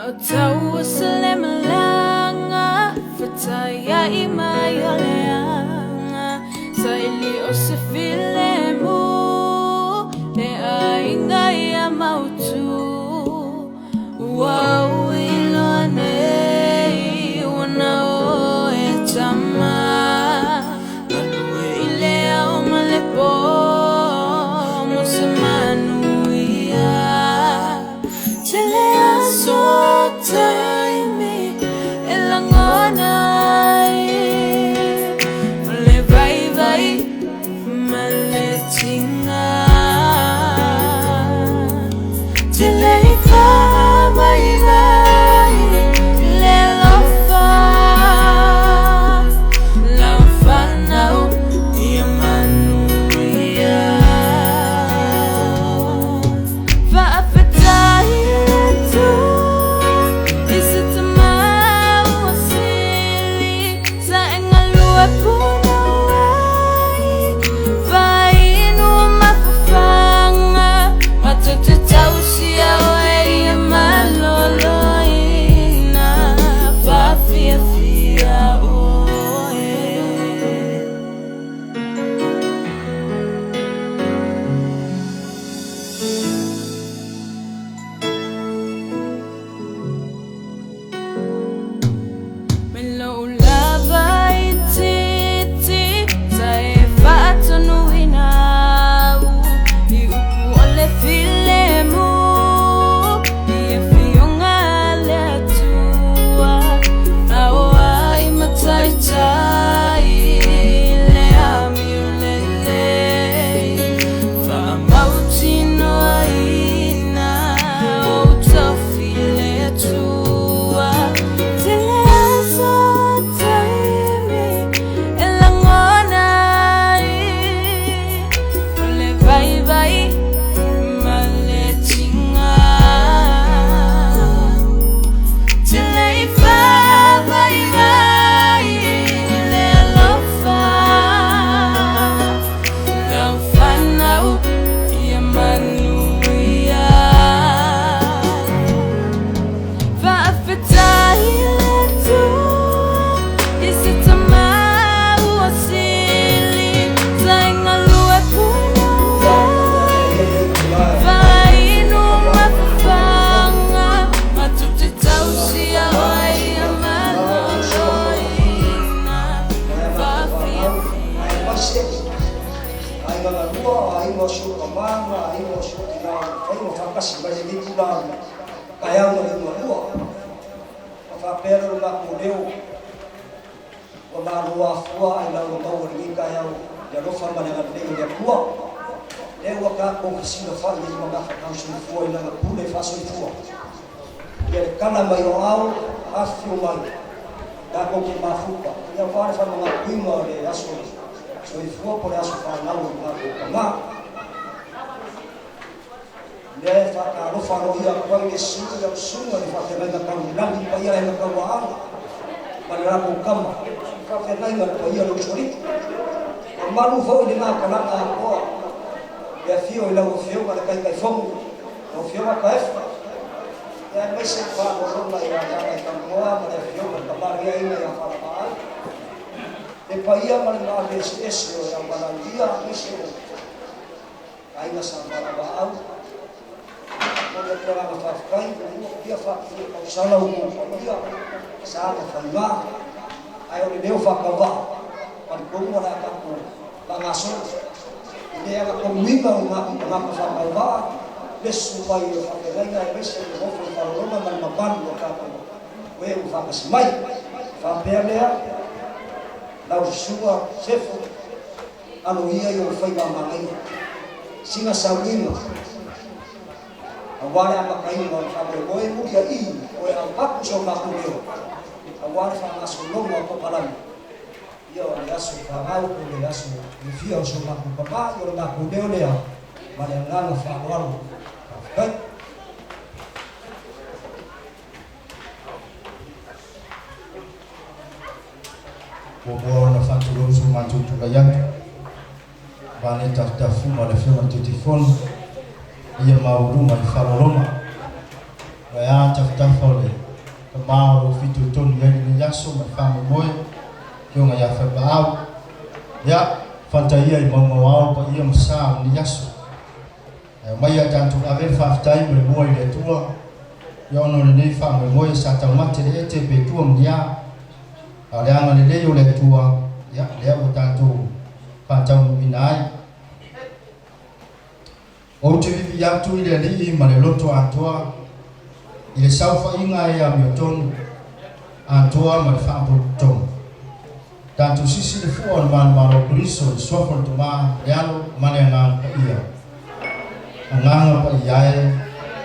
A o tau o se le malaga Fetaiai mai o le aga Saili o se filemu Le aiga ia mautu Ua ou iloa nei Ua na oe tama Galue i le ao ma le po Mo se manuia Tele aso taimi e lagona ai O le vaivai ma le tiga Tele i faavaivai le alofa Lau fanau ia manuia Faafetai i le Atua i se tama ua sili Sa e galue punouai Fainu ma fafaga Matou te tausia oe ia maloloina Faafiafia oe. Mai lou lava itiiti sa e faatonuina au i upu o le filemu i afioga a le Atua a o ai mataitai le amio lelei faamautinoaina ou tofi i le Atua Tele aso taimi e lagona ai o le vaivai ma le tiga Tele i faavaivai le alofa Lau fanau ia manuia Faafetai i le Atua i se tama ua sili Sa e galue punouai Fainu ma fafaga Matou te tausia oe ia maloloina Faafiafia Aiga galua, aiga o si ou tama ma aiga o si ou tina ua mafai ona faatasi mai i lenei itula o le taeao na liugalua. Ona faapea lea o le matou leo, Ua malo afua ailao ua maua i lenei taeao i le alofa ma le agalelei o le Atua. Lea ua tatou fesilafai ai ma gafatausoifua i Lana pule faasoifua. Ia le tala mai o ao, afifio mai, tatou te mafuta, ia aua le faamanatuina o le aso soifua po o le aso fanau o le tatou tama. O lea e faatalofa aloaia atu ai le susu i lau susuga i le faafeagaiga tau i lagi paia le aiga tauaana ma le latou tama, le faafeagaiga i le paia o le Usoalii. Mamalu foi lena talaga atoa i le afio i lau Afioga i le Taitaifono, lau Afioga Taefa, ia aemaise le faaaloaloga ia Gagaifomauga ma le Afioga i le Tamaaliiaiga ia Falavaai, le paia ma le maave eseese o le auvalaaulia aemaise o Aiga Sa Valavaau, momoli atu le agaga faafetai ua lua fia faafia tausala ua ou paia sa ma faiga ae o le leo faatauvaa talitonu o le a tatou faagasolo i le agatonuina o matou tagata faatauvaa le susu mai o faafeagaiga aemaise le nofo i faalologa ma le mamalu o tatou e ua faatasi mai. Faapea lea lau susuga Sefo. Alo ia i ou faiva a manaia, sina sauniga, aua le amataina o le faamoemoe mulia'i o e avatu so matou leo, aua le faagasologa o kokalami ia o le aso fanau po o le aso fiafia o so matou tama, ia o le matou leo lea ma le agaga faaaloalo. Faafetai. Muamua ona faatulou so matou tulai atu, vaeane tafutafuga o le Afioga i le Taitaifono, ia maualuga i le faaaloaloga. Ua ea tafatafa o le tama o lo o fitoitonu i ai lenei aso ma le faamoemoe, Afioga ia Faivaau. Ia, fanta ia i mauga o ao le paia ma sa o lenei aso. Ae omai ia tatou ave le faafetai ma le mua i le Atua, ia ona o lenei faamoemoe sa taumate le ete pe tua ma ni a. A o le agalelei o le Atua, ia, lea ua tatou faataunuuina ai. Ou te vivii atu i le Alii ma le loto atoa, i le saofaiga e amiotonu atoa ma le faapotopotoga. Tatou sisi le fua o le Malomalo o Keriso i le Suafa o le Tama, le Alo ma le Agaga Paia. Agaga Paia e,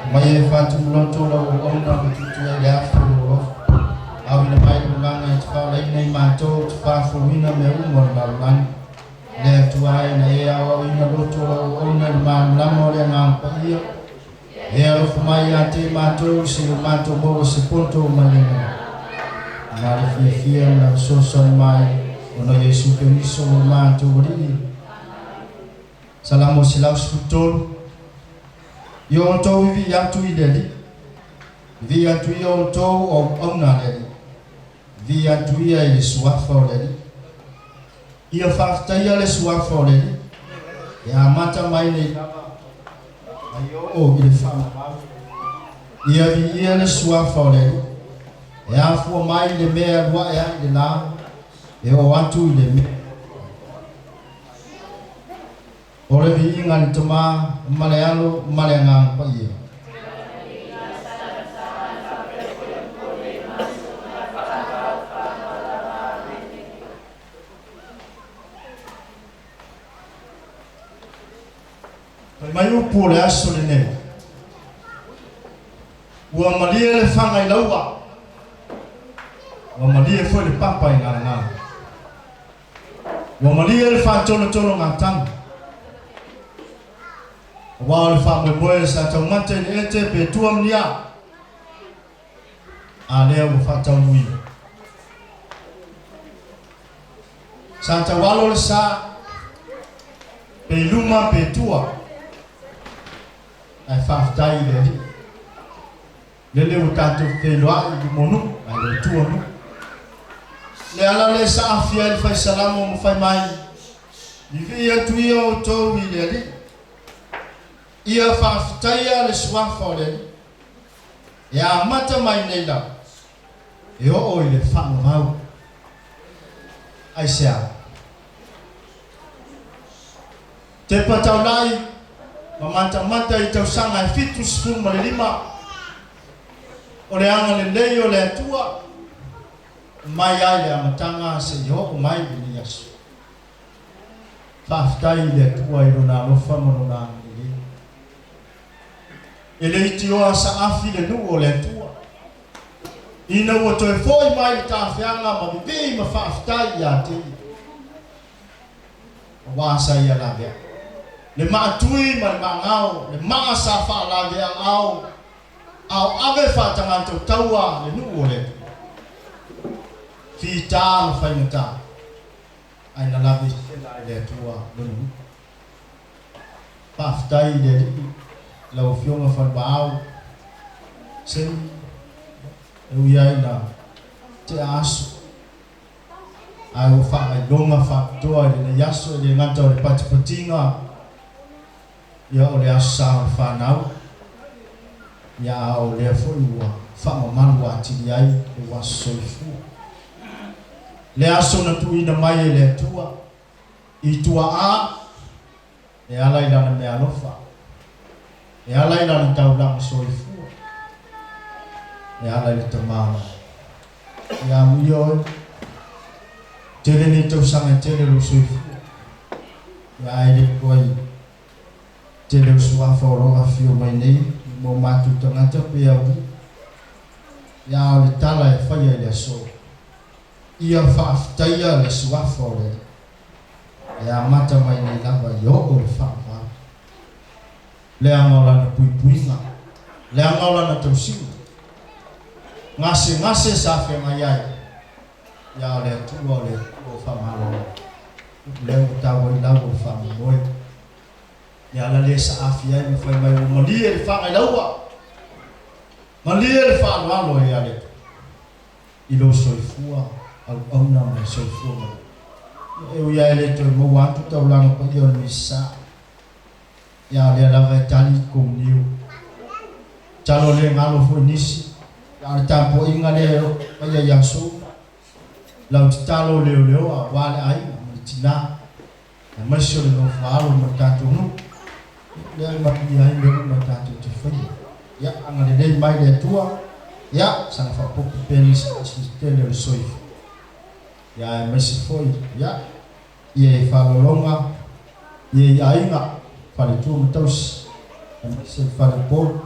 aumai e faatumuloto lau auauna ma tuutuu ai le afi o lou alofa. Auina mai lou Agaga e te faolaina i matou, te faafouina mea uma o le lalolagi. Le Atua e, na e aoaoina loto o lau auauna i le malamalama o le Agaga Paia, e alofa mai ia te matou se i o matou maua se poto mai le lagi. Ma le fiafia ma lau fesoasoani mai, ona o Iesu Keriso lo matou Alii. Salamo 113. Ia outou vivii atu i le Alii. Vivii atu ia outou o auauna a le Alii. Vivii atu ia i le Suafa o le Alii. Ia faafetaia le Suafa o le Alii, e amata mai nei lava a ia oo i le faamamalu. Ia viia le Suafa o le Alii, e afua mai i le mea e alu ae ai le la, e oo atu i le mea e loto ai. O le viiga i le Tama, ma le Alo, ma le Agaga Paia. Fai mai upu o le aso lenei. Ua malie le faga i laua. Ua malie foi le papa i galagala. Ua malie le faatolotolo gatana. Aua o le faamoemoe sa taumate i le ete pe tua ma ni a. A lea ua faataunuuina. Sa taualo le sa, pe i luma pe tua, ae faafetai i le Alii. Lele ua tatou feiloai i luma o nuu, ae le o tua nuu. Le ala lea sa aafia ai le fai salamo ma fai mai, Vivii atu ia outou i le Alii, ia faafetaia le suafa o le Alii. E amata mai nei lava e oo i le faavavau. Aisea? Tepa taulai ma matamata i tausaga e 75 o le agalelei o le Atua mai ai le amataga seia oo mai lenei aso. Faafetai i le Atua i Lona alofa ma Lona agalelei. E le itioa saafi le nuu o le Atua. Ina ua toe foi mai le tafeaga ma vivii ma faafetai ia te ia. Aua sa ia laveai. Le maatui ma le maagao, le maa sa faalaveaao, a o ave faatagatautaua le nuu o le Atua. Fita ma faigata, ae na lave sela e le Atua lona nuu. Faafetai i le Alii, lau Afioga Falevaao, Semi, e ui ai ina tea aso, ae ua faailoga faapitoa i lenei aso, e le gata o le patipatiga, ia o le aso sa o le fanau, ia a o lea foi ua faamamalu atili ai lou aso soifua. Le aso na tuuina mai e le Atua, I tua a, e ala i lana meaalofa, e ala i lana taulaga soifua, e ala i le tamaoaiga. Ia amuia oe, tele nei tausaga e tele lou soifua, ia ae le iloa i tele o suafa o lo o afifio mai nei mo matou tagata pe auii, ia a o le tala e faia i le aso. Ia faafetaia le suafa o le Alii, e amata mai nei lava i oo le faavavau. Leaga o lana puipuiga, leaga o lana tausiga. Gasegase sa feagai ai, ia o le Atua o le Atua o faamalo. Lea ua tau ai lau o le faamoemoe. Le ala lea saafi ai ma fai mai ua malie le faga i laua. Malie le faaaloalo e ale i lou soifua auauna ma le soifua manuia. Ia e ui lava e le toe maua atu taulaga paia o le Misa, ia a o lea lava e tali i kou niu. Masalo le galo foi nisi, ia a o le tapuaiga lea e oo paia i aso uma, lau tatalo leoleoa aua le aiga ma le tina, aemaise o le nofo alo ma le tatou nuu, lea e manuia ai mea uma tatou te faia. Ia, agalelei mai le Atua, ia, saga faaopoopo pea nisi masini tele o le soifua. Ia, aemaise foi, ia, ia i faaaloaloga, ia i aiga, faletua ma tausi, aemaise le faleupolu,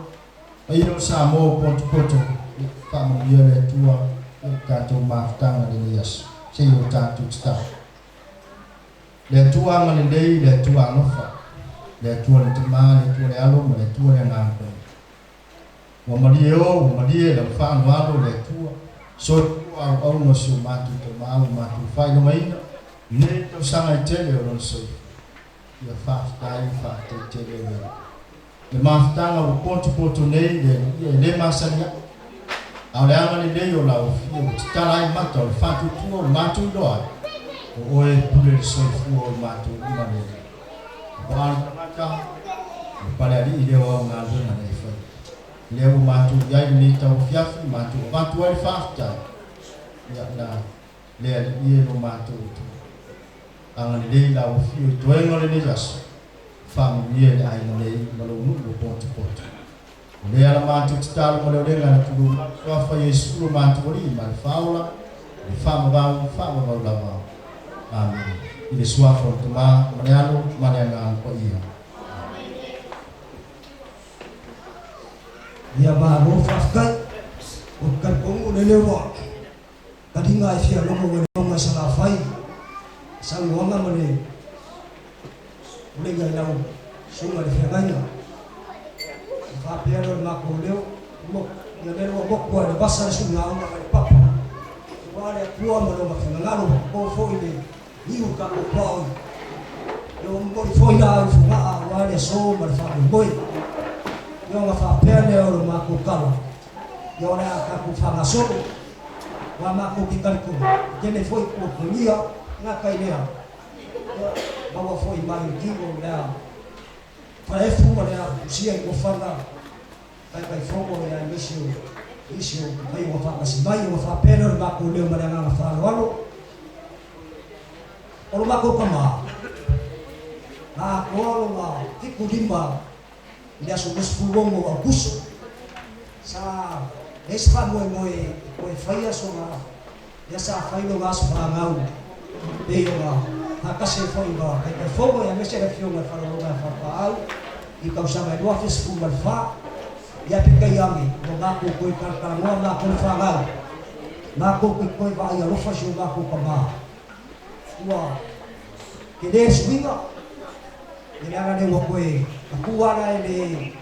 paia o Samoa ua potopoto, ia, faamanuia le Atua i le tatou mafutaga i lenei aso. Se i o tatou tatalo. Le Atua agalelei, le Atua alofa, le Atua le Tama, le Atua le Alo ma le Atua le Agaga Paia. Ua malie o, ua malie lau faaloalo le Atua, soifua auauna o si o matou Tama ua matou faailogaina i nei tausaga e tele o lona soifua. Ia faafetai, faafetai tele le Alii. Le mafutaga ua potopoto nei le Alii e le masani ai, a o le agalelei o lau Afio ua tatala ai mata o le faatuatua ua matou iloa ai, o Oe e pule le soifua o i matou uma le Alii. Ua a le tagata, o le Palealii lea o au galuega na e faia. Lea ua matou i ai lenei tauafiafi, matou avatu ai le faafetai, ia na le Alii e lo matou Atua. Agalelei lau Afio i toega o lenei aso, Faamanuia i le aiga nei ma lou nuu o potopoto. O lea la matou tatalo ma le olega na tulou mai le Suafa Iesu lo matou Alii ma le Faaola, le faavavau, faavavau lava. Amene. I le Suafa o le Tama, ma le Alo, ma le Agaga Paia. Amene. Ia malo faafetai. Ou te talitonu o lele ua taliga e fia logo ma le logo e Salafai saunoaga ma le pulega i lau susuga i le feagaiga. Ona faapea lea o le matou leo, Ia lea ua motu lava i le vasa le suigaoga mai le papa. Aua le Atua ma Lona finagalo ua po foi le niu i tatou tuaoi. Ia ua momoli foi laau i Fogaa aua le aso ma le faamoemoe. Ia ona faapea lea o le matou tala, Ia o le a tatou faagasolo, aua matou te talitonu, e tele foi puapuagia gata i lea. Ia, maua foi mai le tino o le a falaefu ma le a tusia i tofaga Taitaifono ia aemaise o nisi o mai ua faatasi mai. Ua faapea lea o le matou leo ma le agaga faaaloalo. O lo matou tama, na atoa lona 75 i le aso 26 o Aokuso, sa leai se faamoemoe e toe faia sona lea sa fai lona aso fanau pei ona faatasi ai foi ma Taitaifono aemaise le Afioga i le Faleologa ia Falepaau i tausaga e 2014. Ia peitai ane, ua matou toe talatalanoa matou le fanau, matou te toe vaai alofa i si o matou tama. Ua tele le suiga, ia le ala lea ua toe matua ala e le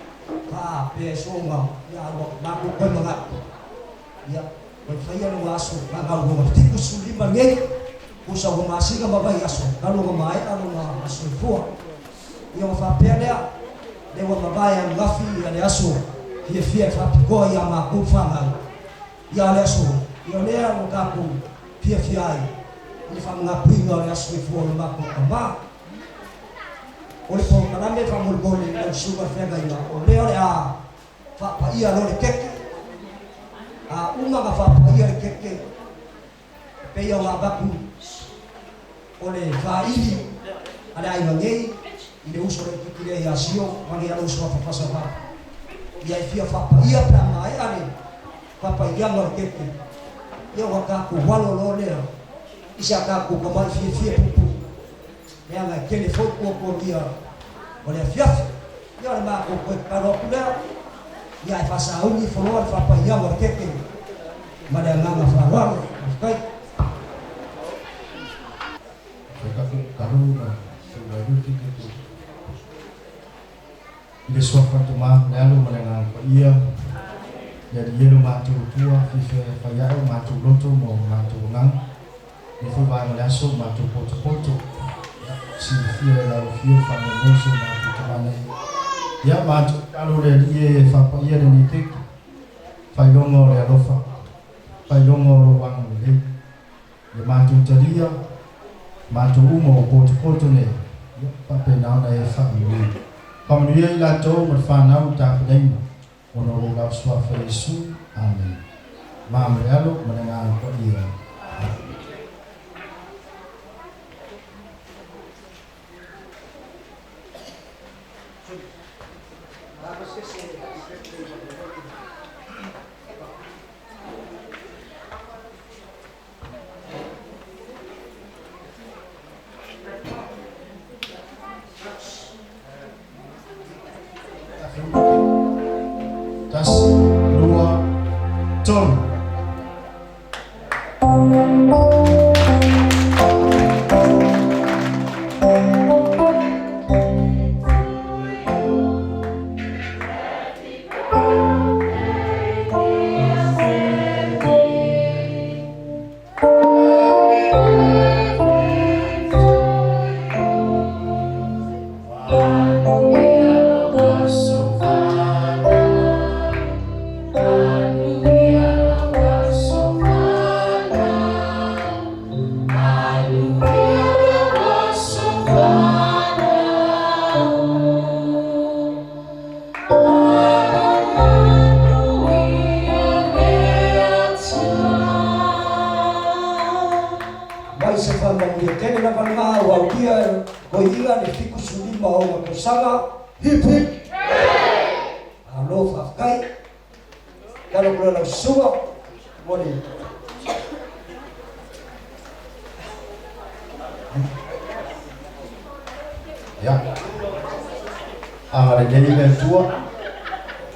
faapea e soona, ia ua matou toe manatu. Ia, ua faia lona aso fanau lona 75 nei, tusa ua masina ma vaiaso talu ona maea lona aso soifua. Ia ona faapea lea, lea ua mavae ananafi ia le aso fiafia e faapitoa ia matou fanau, ia le aso ia lea ua tatou fiafia ai i le faamanatuina o le aso soifua o le matou tama. O le polokalame faamolemole i lau susuga i le feagaiga, o lea o le a Faapaia loa le keke. A uma ona faapaia le keke, e pei ona avatu o le faili a le aiga nei i le uso laitiiti lea ia Sio, mange a uso a Fafasa ia e fia faapaia pe a maea le faapaiaga o le keke. Ia ua tatou alo loa lea i se a tatou tamai fiafia puupuu, leaga e tele foi puapuagia o le afiafi. Ia o le matou toe tatalo atu lea, ia ae faasauni ifo loa le faapaiaga o le keke ma le agaga faaaloalo. Faafetai. Faikatu na Sulaluti ke tu. I le suafa o le Tama ma le Alo ma le Agaga Paia, le Alii e lo matou Atua, fiafia e fai ae o matou loto ma o matou agaga. Lenei foi vaega o le aso, matou potopoto, ia, silafia e lau Afio le faamoemoe o si o matou tama nei. Ia, matou tatalo le Alii e faapaia lenei keke. Faailoga o le alofa, faailoga o lou agalelei. Ia matou talia, matou uma ua potopoto nei, ia faapena ona e faamanuia. Faamanuia i latou ma le fanau i tapenaina, ona o lou lava Suafa Iesu. Amene. Ma ma le Alo ma le Agaga Paia. Amene. Tasi, lua, tolu. Mai se faamanuia tele lava lena ua aulia e Toeaina le 75 o ona tausaga. Hip hip! Malo faafetai. Talo kula lau susuga mo le Ia. Agalelei le Atua,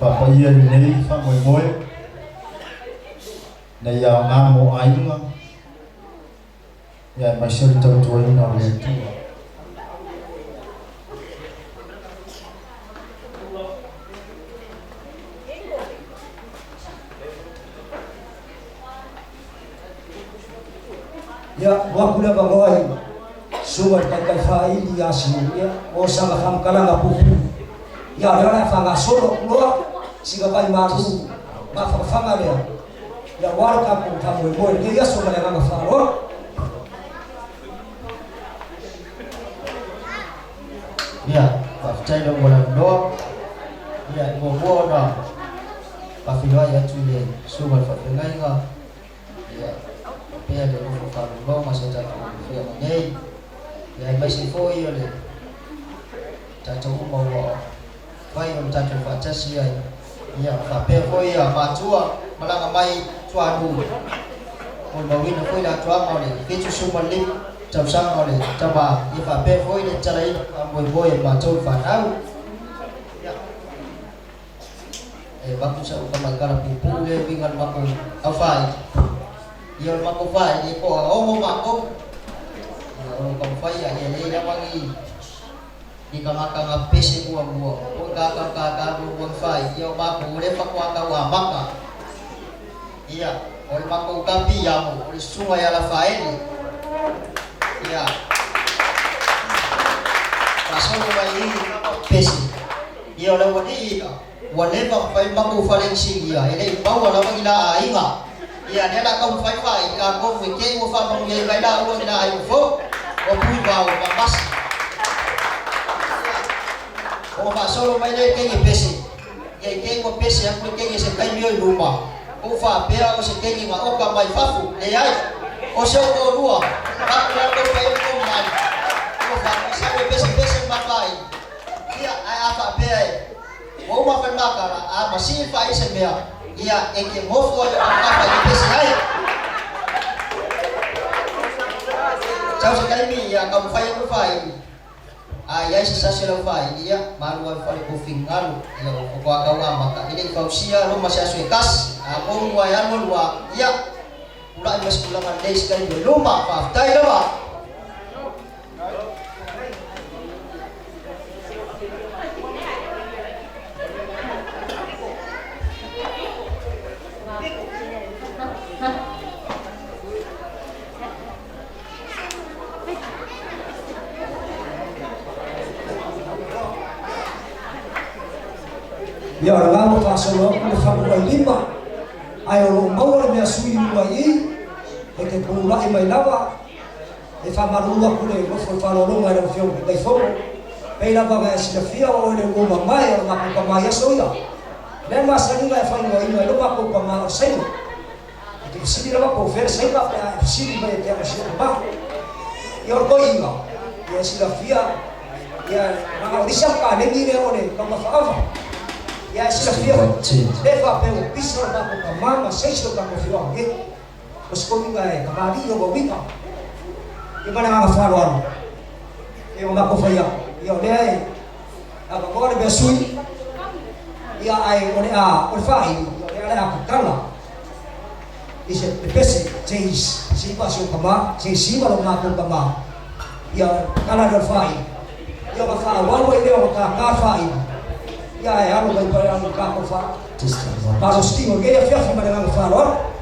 faapaia i lenei faamoemoe, ina ia aoga mo aiga, ia aemaise o le tautuaina o le Atua. Ia, ua aku le avanoa i Susuga i le Taitai Faaili ia Sinia mo sana faamatalaga puupuu. Ia, o lea o le a faagasolo atu loa sina vai malu mafanafana lea, ia aua le tatou faamoemoe i lenei aso ma le agaga faaaloalo. Ia, faafetai lau Ualanoa. Ia, e muamua ona faafeiloai atu i le Susuga i le Faafeagaiga, ia, faapea le nofo faalogologo a si o tatou afioaga nei, ia, aemaise foi o le tatou uma ua fai o le tatou faatasi ai, ia, faapea foi ia matua malaga mai tuanuu molimauina foi le atoaga o le 75 tausaga o le tama, ia faapea foi le tatalaina faamoemoe e matou le fanau. Ia, e avatu sau tamaikala puupuu lea e uiga i le matou aofai. Ia, o le matou fai, e toaono matou. Ia, o lo o taumafai ia leai lava ni ni tagata na pese muamua, o ka ka muamua na fai, ia o matou o lea faatoa tau amata. Ia, o le matou tapiamo, o le susuga ia Lafaele. Ia, faasolo mai i pese. Ia, o le aualii ia, ua leva ona fai le matou fale inisinia, e le i maua lava ni la aiga. Ia, lea o le a taumafai fai, atonu e te i ua faamanuia ai mai laua ni la aiga fou, o Tuivao ma Masi. Ia, ona faasolo mai lea i teine pese. Ia, i te i ua pese atu le teine i se taimi o i luma, ou faapea o se teine na oka mai fafo, leai, o se ou toalua, avatu la le tou paia ma tou mamalu, ua faamaisau e pesepese le mata ai. Ia, ae a faapea e ua uma fai makala, a masii le fai se mea, ia, e te nofo ai o autafa e te pese ai. Sau se taimi, ia, taumafai atu le faaiu, a i ai se sasi o lau faaiu, ia, malu ai fale kou finagalo, ia, ua faatoa tau amata, e le i fausia Roma se aso e tasi, atonu ua e alu alu lava, ia, tulai mai se tulaga lelei i se taimi o i luma. Faafetai lava. Ia, o lena ua faasolo atu le fagu mai lima. Ae o lo o maua le mea sui i luga i i, e te pulai mai lava, e faamalulu atu le nofo i faaaloaloga i lau Afioga i le Taitaifono, pei lava ona e silafia o oe le uo mamae o le matou tama i aso ia. O le a le masaniga e faaigoaina ai lo matou tama o le Saina? E te fesili lava po o fea le Saina pe a e fesili mai ia te au o si au tama. Ia o le toeaina, ia e silafia, ia leaga o le isi lava kaleni lea o le taumafa ava. Ia e silafia foi, le faapea ua pisa lo tatou tama ma se isi o tatou afioaga nei. O se toeaina e tamalii lona uiga. Ia ma le agaga faaaloalo, pei ona matou fai atu, ia o lea e avanoa le mea sui, ia ae o le a, o le faaiu, ia o lea o le a tatala i se pepese se i siva si ou tama, se i siva lo matou tama, ia tatala lea o le faaiu, ia ona faaauau ai lea o ona tata faaiu, ia ae alo mai pea i le tatou faa, malositino i lenei afiafi ma le agaga faaaloalo.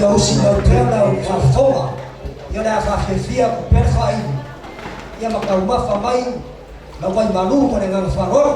Ia usi mau pea lau faafofoga, ia o le a faafiafia atu pea le faaiu, ia ma taumafa mai lau vaimalu ma le agaga faaaloalo.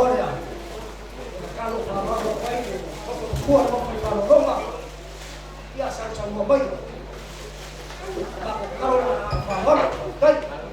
avanoa lea e tatalo faaaloalo atu ai le Tootootua le Maota i malologa, ia sausaunoa mai. O matou tatalo lena ma le faaaloalo. Faafetai.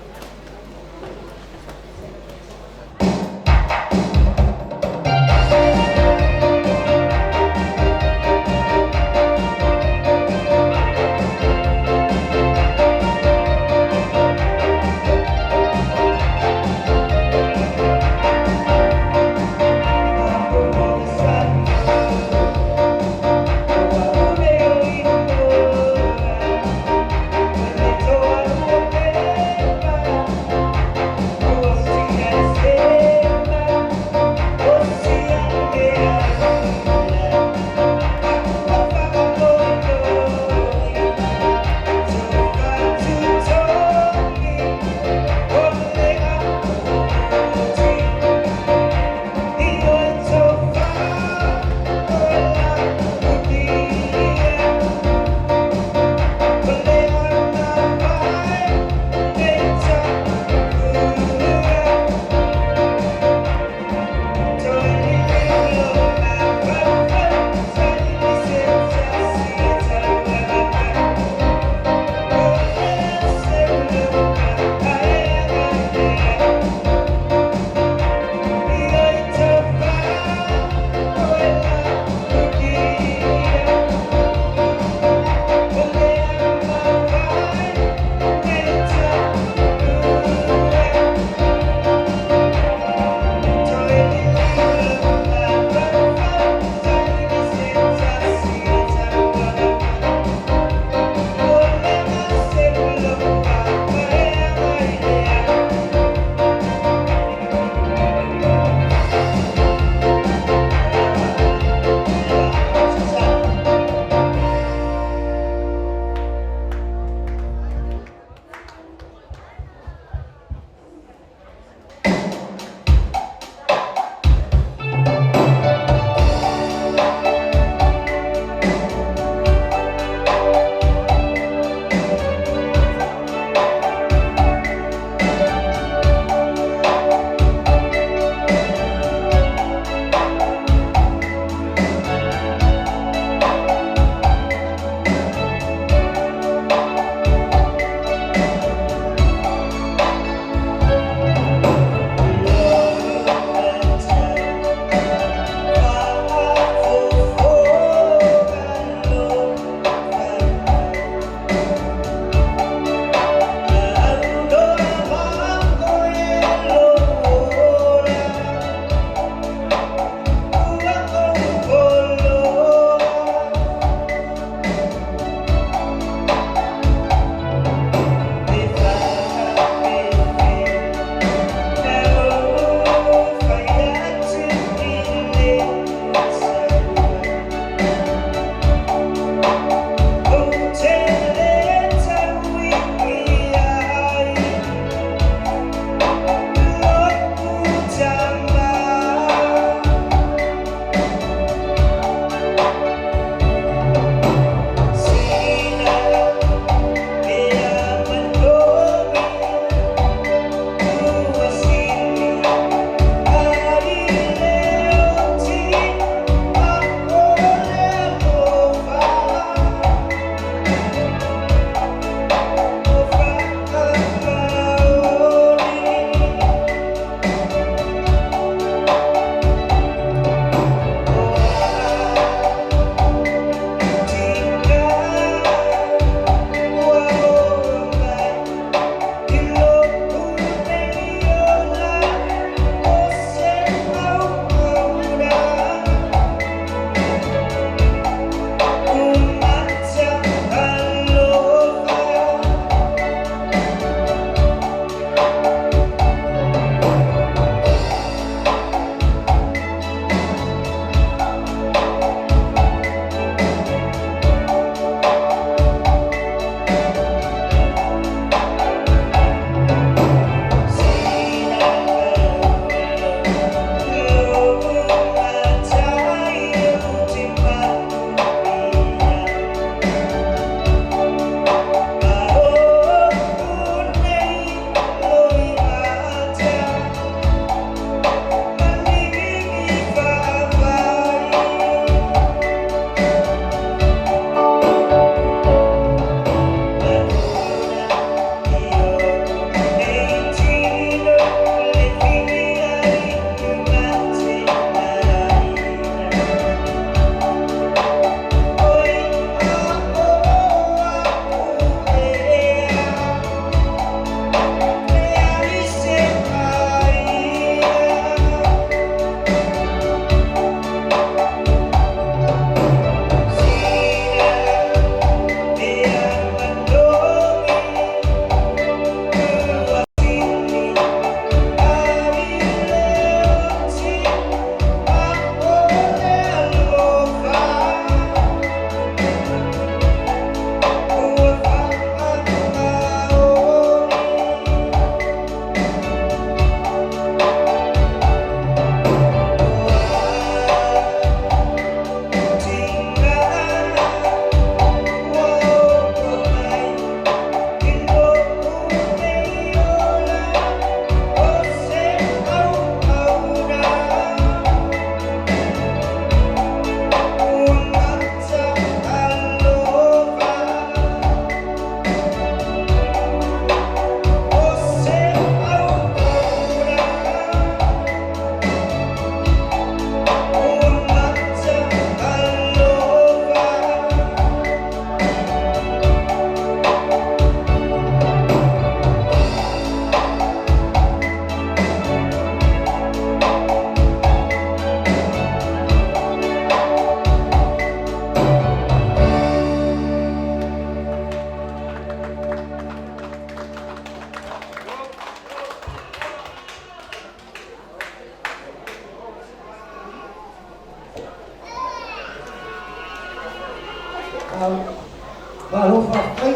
Malo faafetai.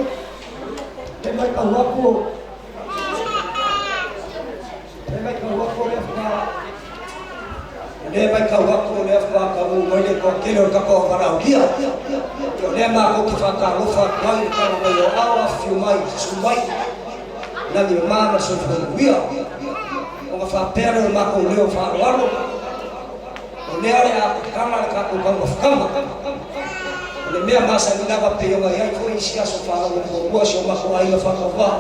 Le matau atu, le matau atu o lea faatoa, o lea matau atu o lea faatoa taunuu mai le toatele o le tatou valaaulia. O lea matou te faatalofa atu ai i le tala mai o aao, afifio mai, susu mai, lagi mama ma le soifua manuia. Ona faapea lea o le matou leo faaaloalo, o lea o le a tatala le tatou taumafataga. O le mea masani lava pei ona i ai foi isi aso fanau muamua si o matou aiga faatauvaa,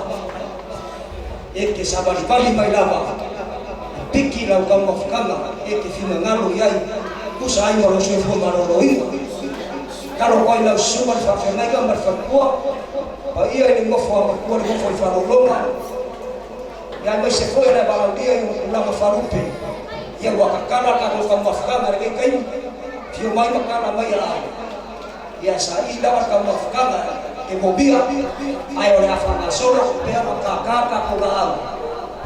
e te savalivali mai lava e piki lau taumafataga e te finagalo i ai, tusa ai ma lou soifua maloloina. Tatalo atu ai lau susuga i le faafeagaiga ma le faletua, paia i le nofo a matua, le nofo i faaaloaloga, ia aemaise foi o le valaaulia i ona tulaga faalupe. Ia ua tatala le tatou taumafataga i lenei taimi, afio mai ma tala mai aao. Ia saili lava le taumafataga e momia, ae o le a faagasolo pea ma tata tatou laau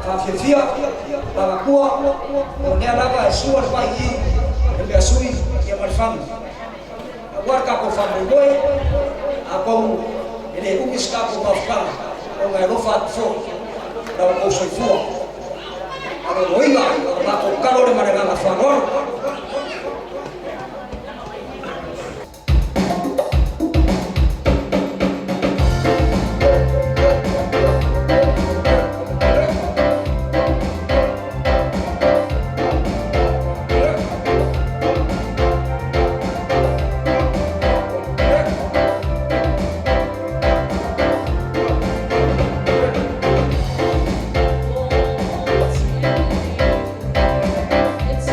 faafiafia lagatua. O lea lava e sua le vai i le mea sui ia ma le fagu aua le tatou faamoemoe, atonu e le umi se tatou mafutaga ona e alofa atu foi la outou soifua maloloina. O le matou tatalo lea ma le agaga faaaloalo. It's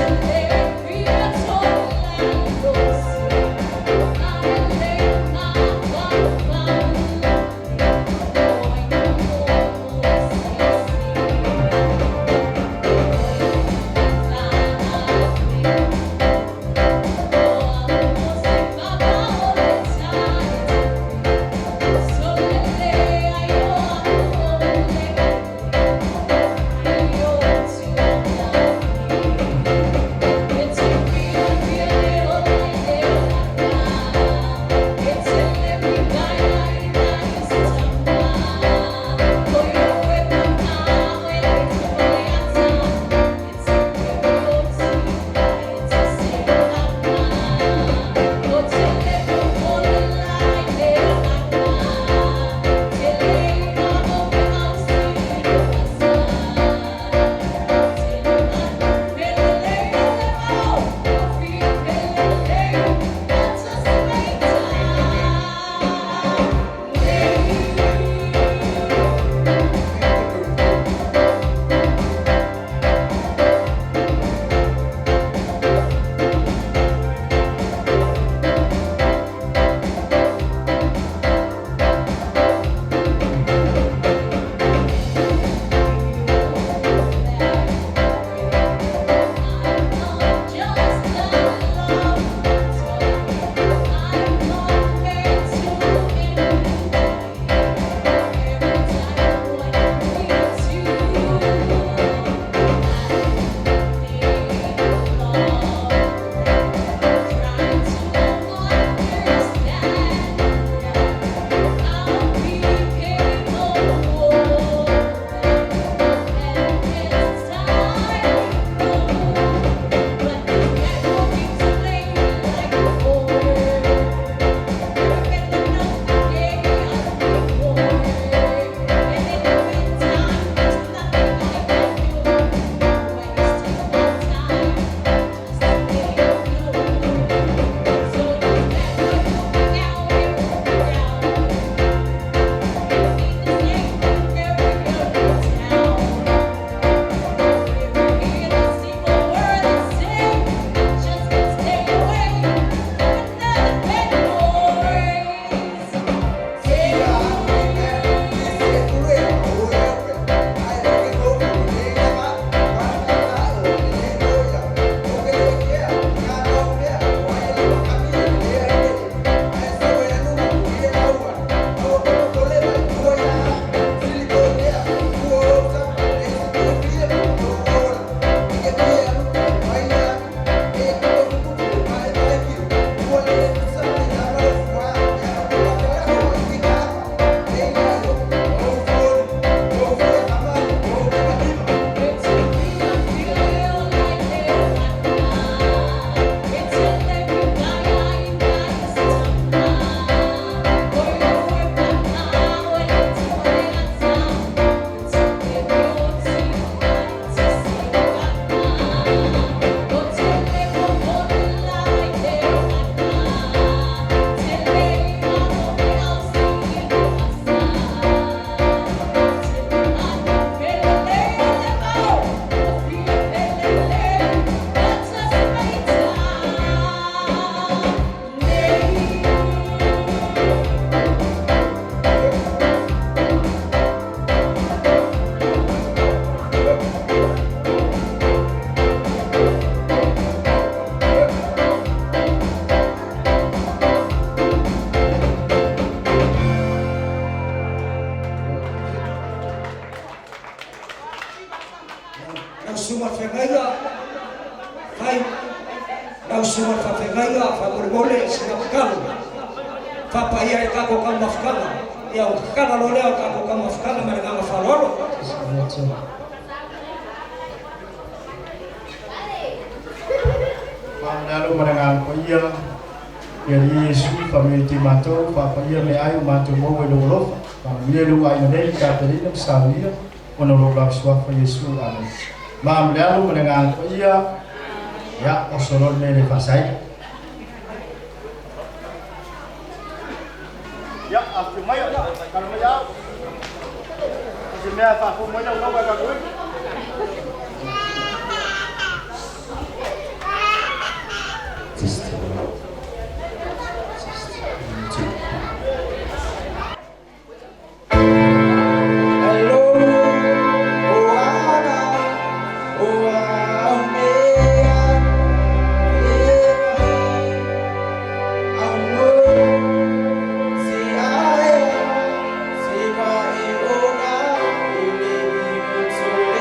Lau susuga i le faafeagaiga, faamolemole sina tatalo faapaia ai le tatou taumafataga. Ia ona tatala loa lea o le tatou taumafataga ma le agaga faaaloalo. Faamalealo ma le agaga paia i Alii Iesu, faamanuia te matou, faapaia meaai ua matou maua i lou alofa. Faamanuia i lou aiga nei, Katerina ma Sauia, ona o lou lava suafa Iesu. Amene. Faamalealo ma le agaga paia, ia, oso loa le mea le faasaina. Ia, afifio maia, tala mai au. O se mea e faafomo ai lau lauga e tatou ai. Testing. Testing. 1, 2. Hello, Oana, oa mea, e mai, aumo, se ae, se va e ona, e le i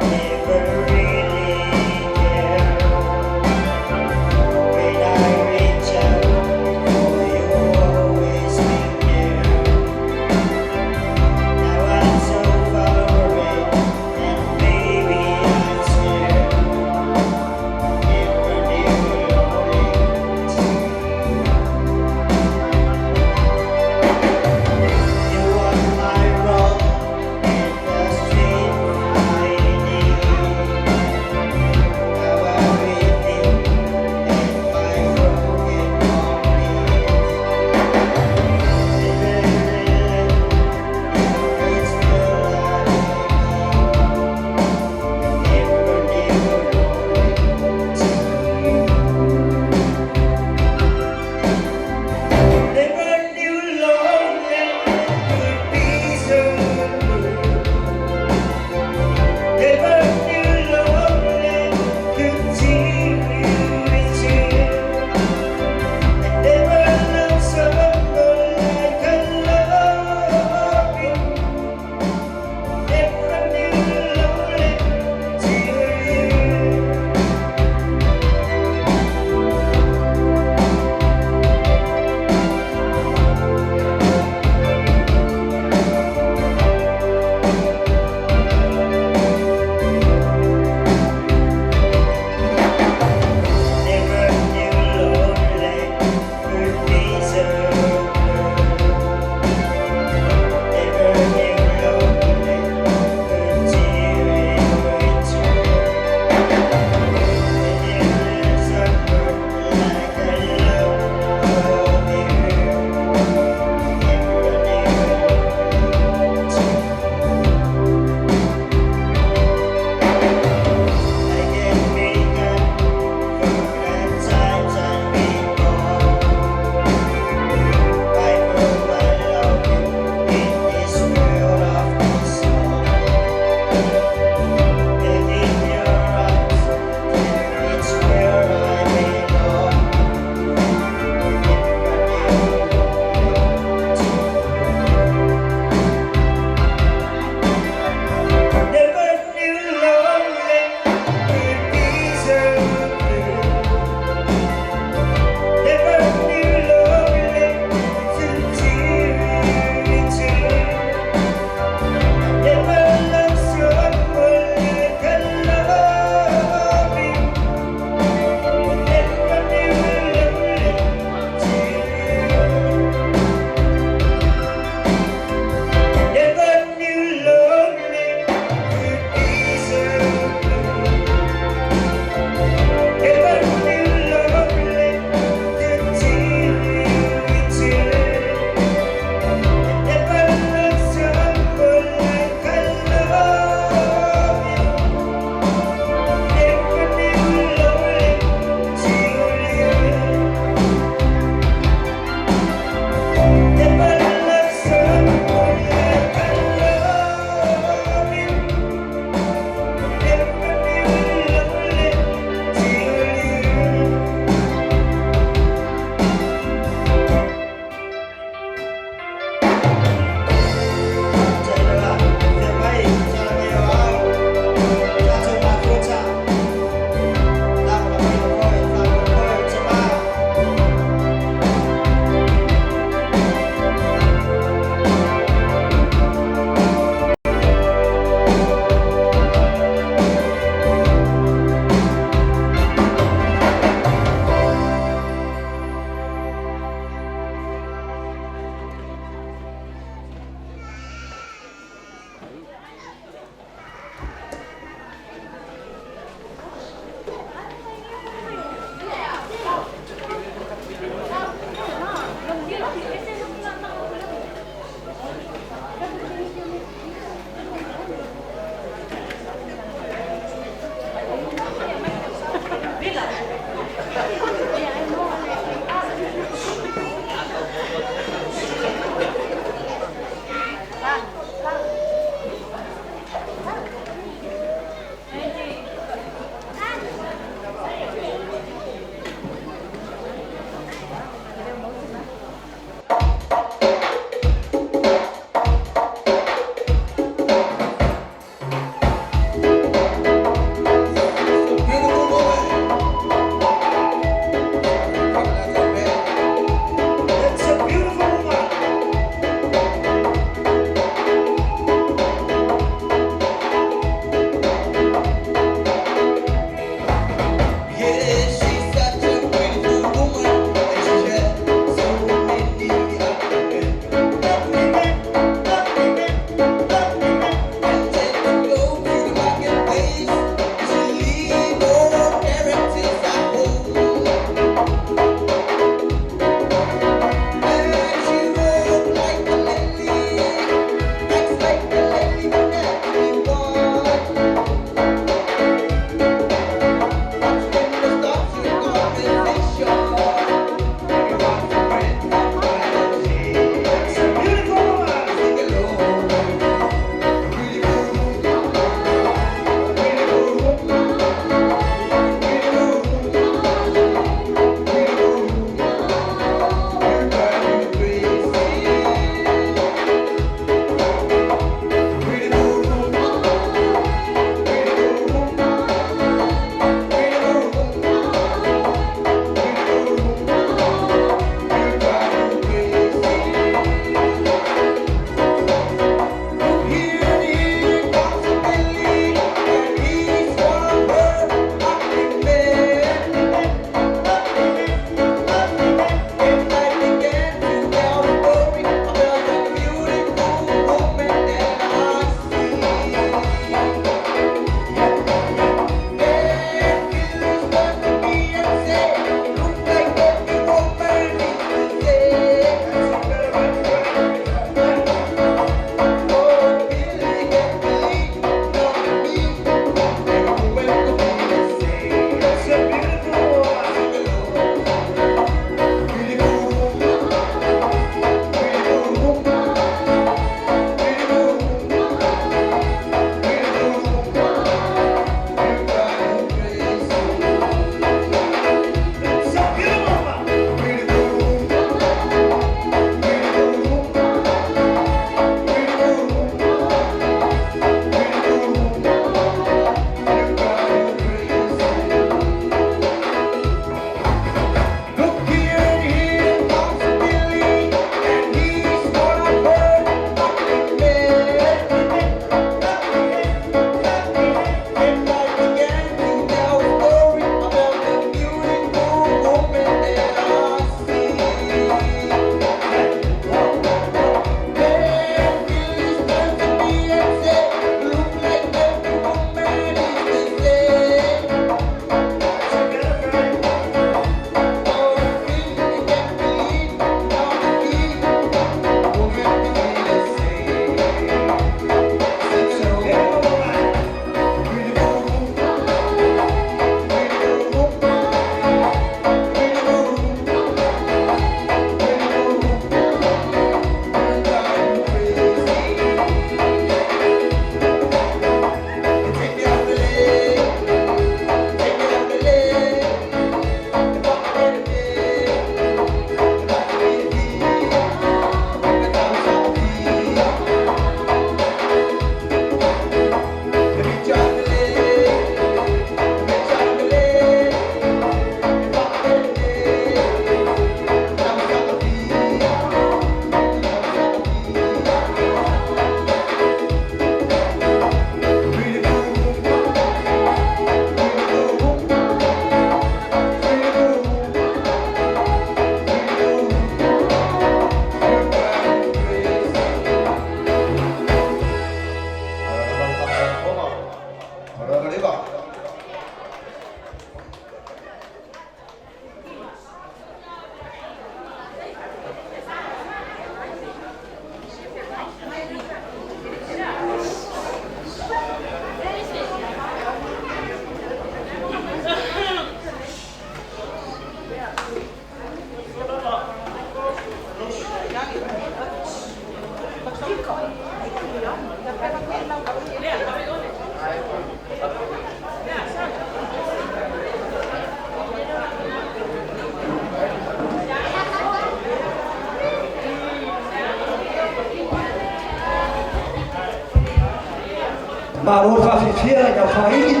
Malo le faafefea i le afaili,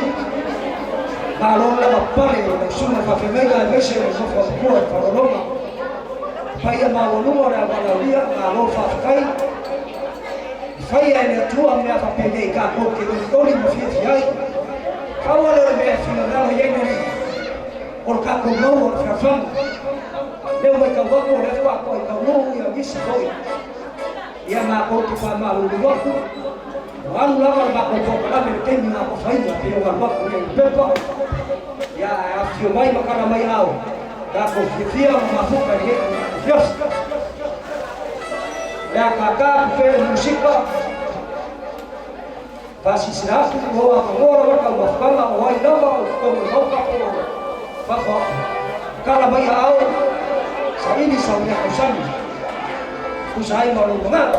malo le lavapapale i lau susuga i le faafeagaiga aemaise le nofo a tupua i Faleologa. Le paia maualuga o le auvalaulia, malo faafetai. E faia e le Atua mea faapenei tatou te olioli ma fiafia ai. Pau lava lea o le mea e finagalo i ai le Alii, o le tatou maua o le fealofani. O lea ua matau atu o lea faatoa toe taunuu nisi foi. Ia matou te faamalulu atu, ua alu lava le matou polokalame i le taimi na atofaina pei ona alu atu i le pepa. Ia ae afifio mai ma tala mai aao, tatou fiafia ma mafuta i lenei afiafi. O le a tata pupee le musika, faasilasila atu o lo o avanoa lava le taumafataga o ai lava o i totonu o le Maota po o fafo atu. Tala mai aao, saili sau mea tausami. Tusa ai ma lou manatu.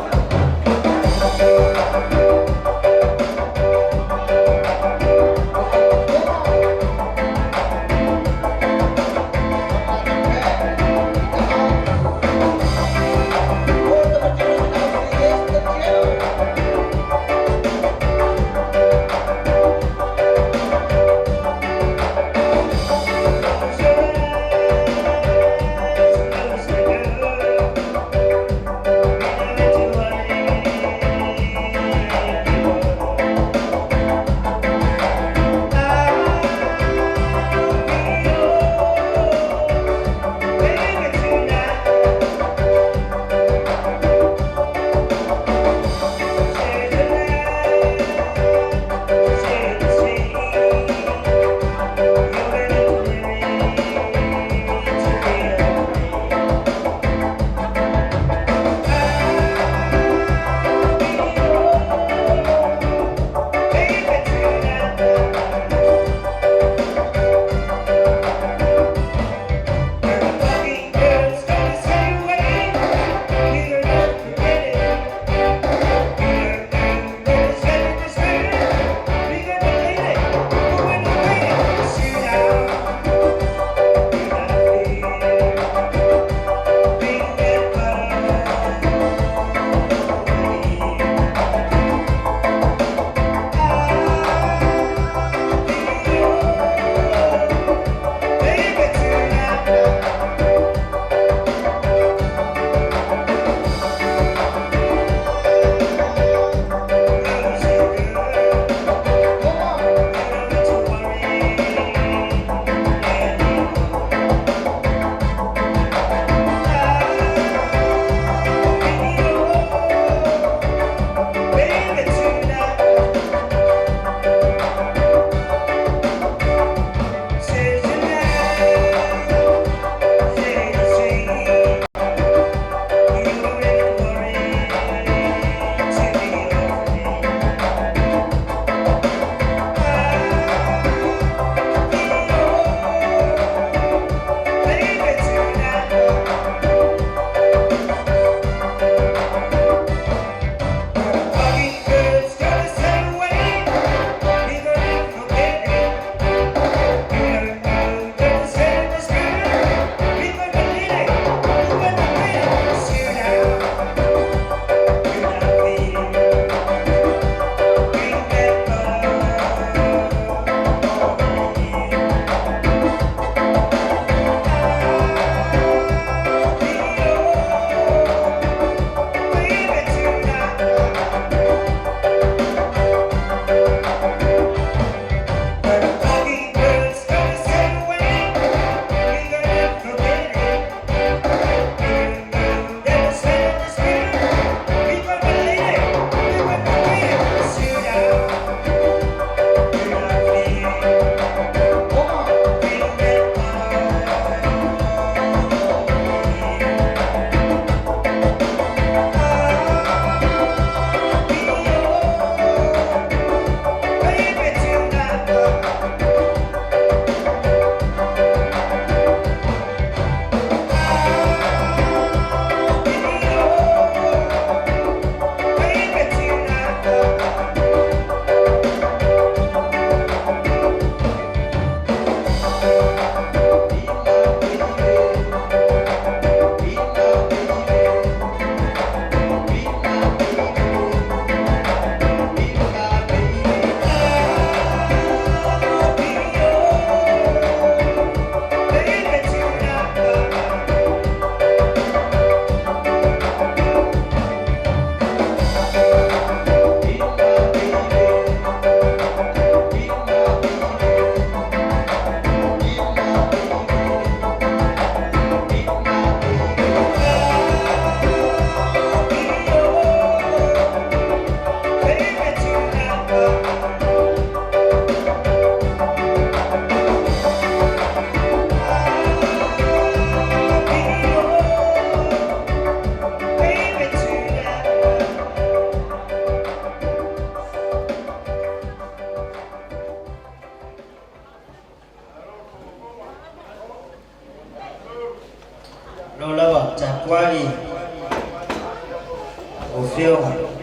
Afioga.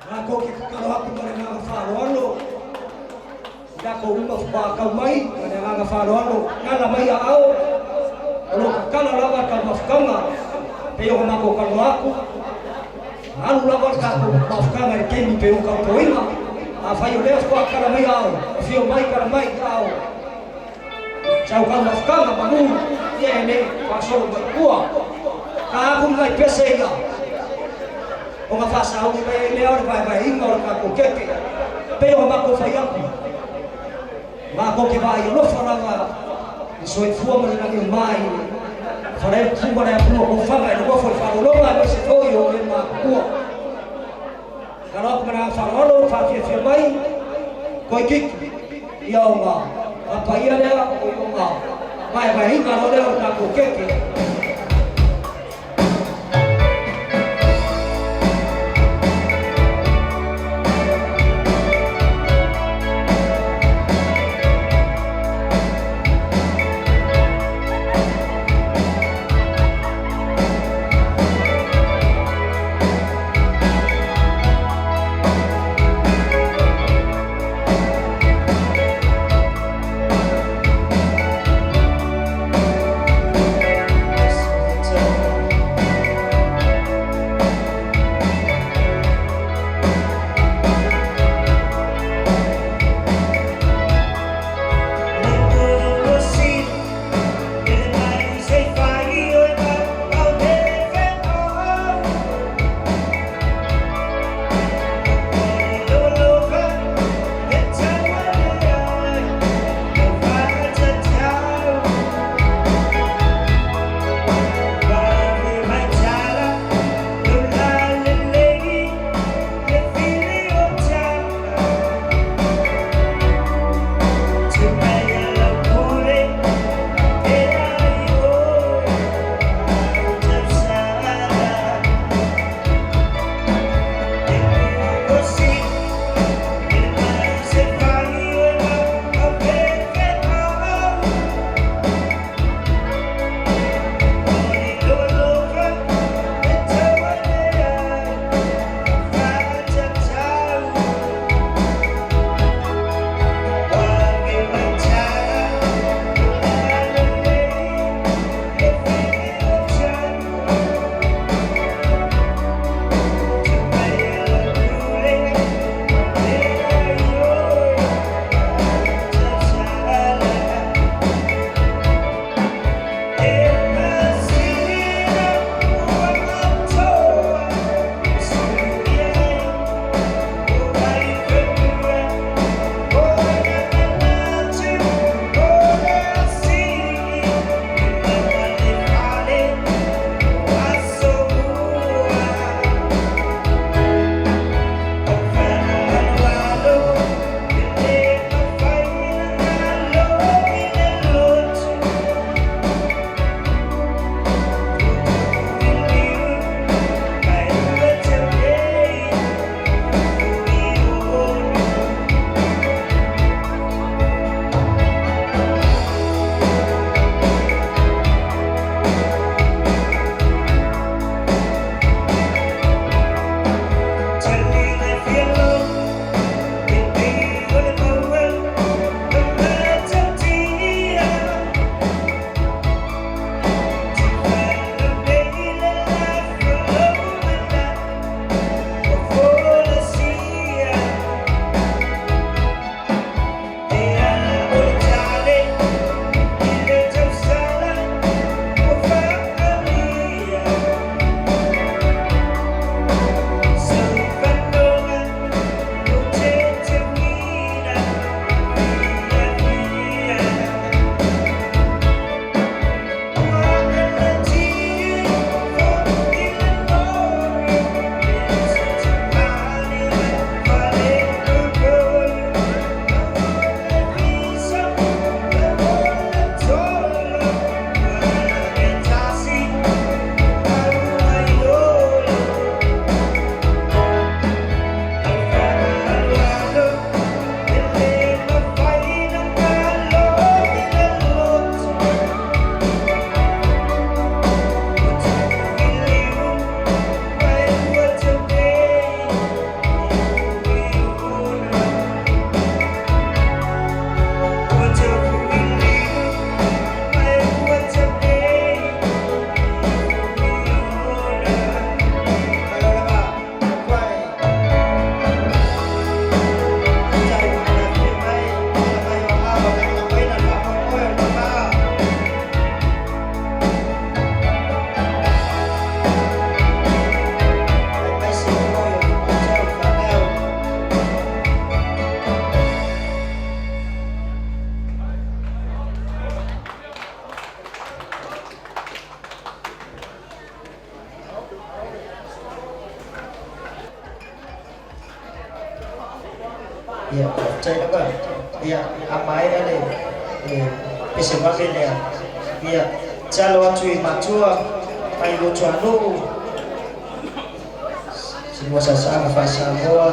Lākou ke tatalo aku ma le agaga faaaloalo i lakou uma faatoa mai ma le agaga faaaloalo, kala mai aao, o lo o tatala lava le taumafataga pei ona matou talanoa atu. Alu lava le tatou mafutaga i le taimi pei ona tautoina. Afai o lea faatoa tala mai aao, afio mai tala mai aao, sau taumafataga manu ia e le faasolo mai tua. Ta atu ni nai pese ia ona faasauni mai ai lea o le vaevaeina o le tatou keke. Pei ona matou fai atu, matou te vaai alofa lava i soifua ma le lagi mai fale ma le Atua kofaga i le nofo i faalologa aemaise foi o e matutua. Tatalo atu ma le agaga faaaloalo faafiafia mai toeitiiti ia ona faapaia lea ona vaevaeina loa lea o le tatou keke. Ia, faafetai lava. Ia, a maea le le pese vave lea, ia, tatalo atu i matua mai Luatuanuu, si lua saasaaga faa-Samoa,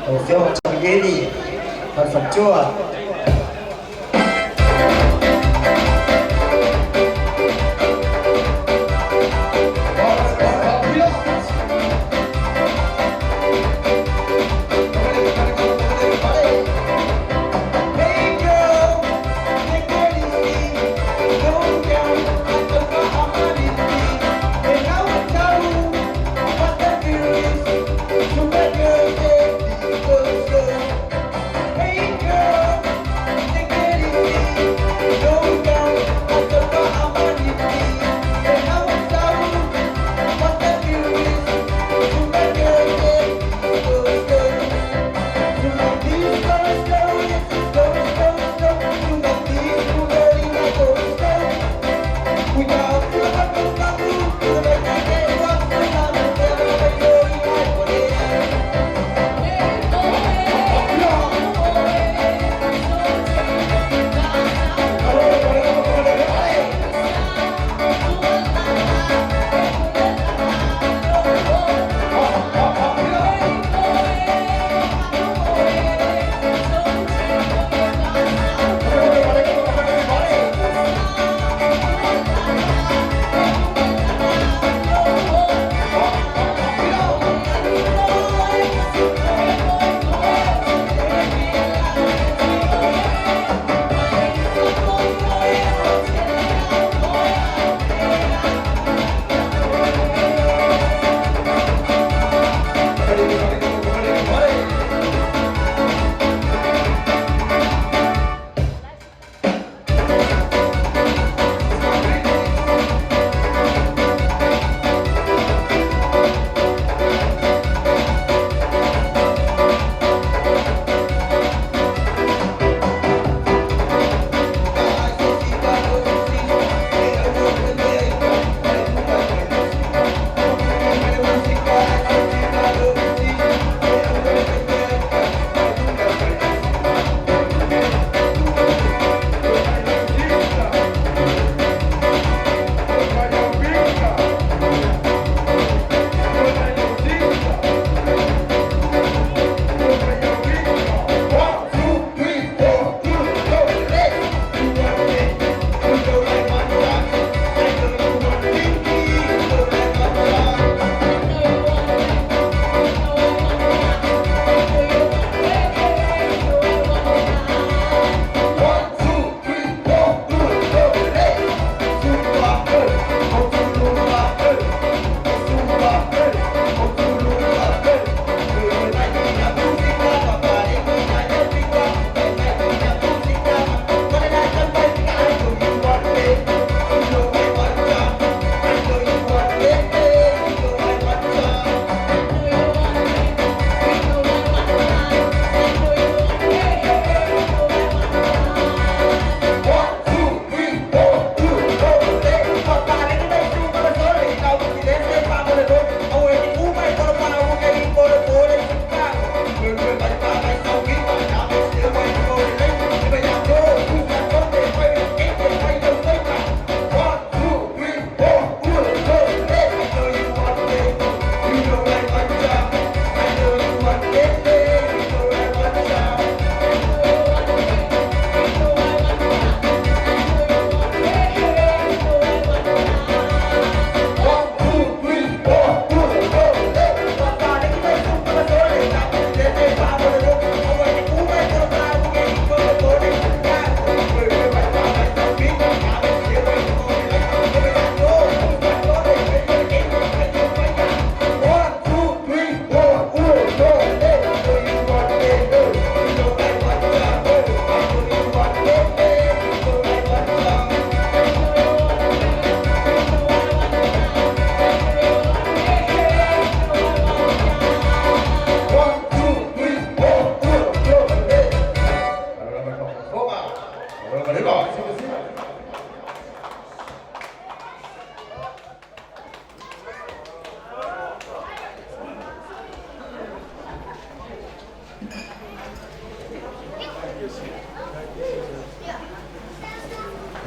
lau Afioga Tapilieli ma le faletua. Hey girl.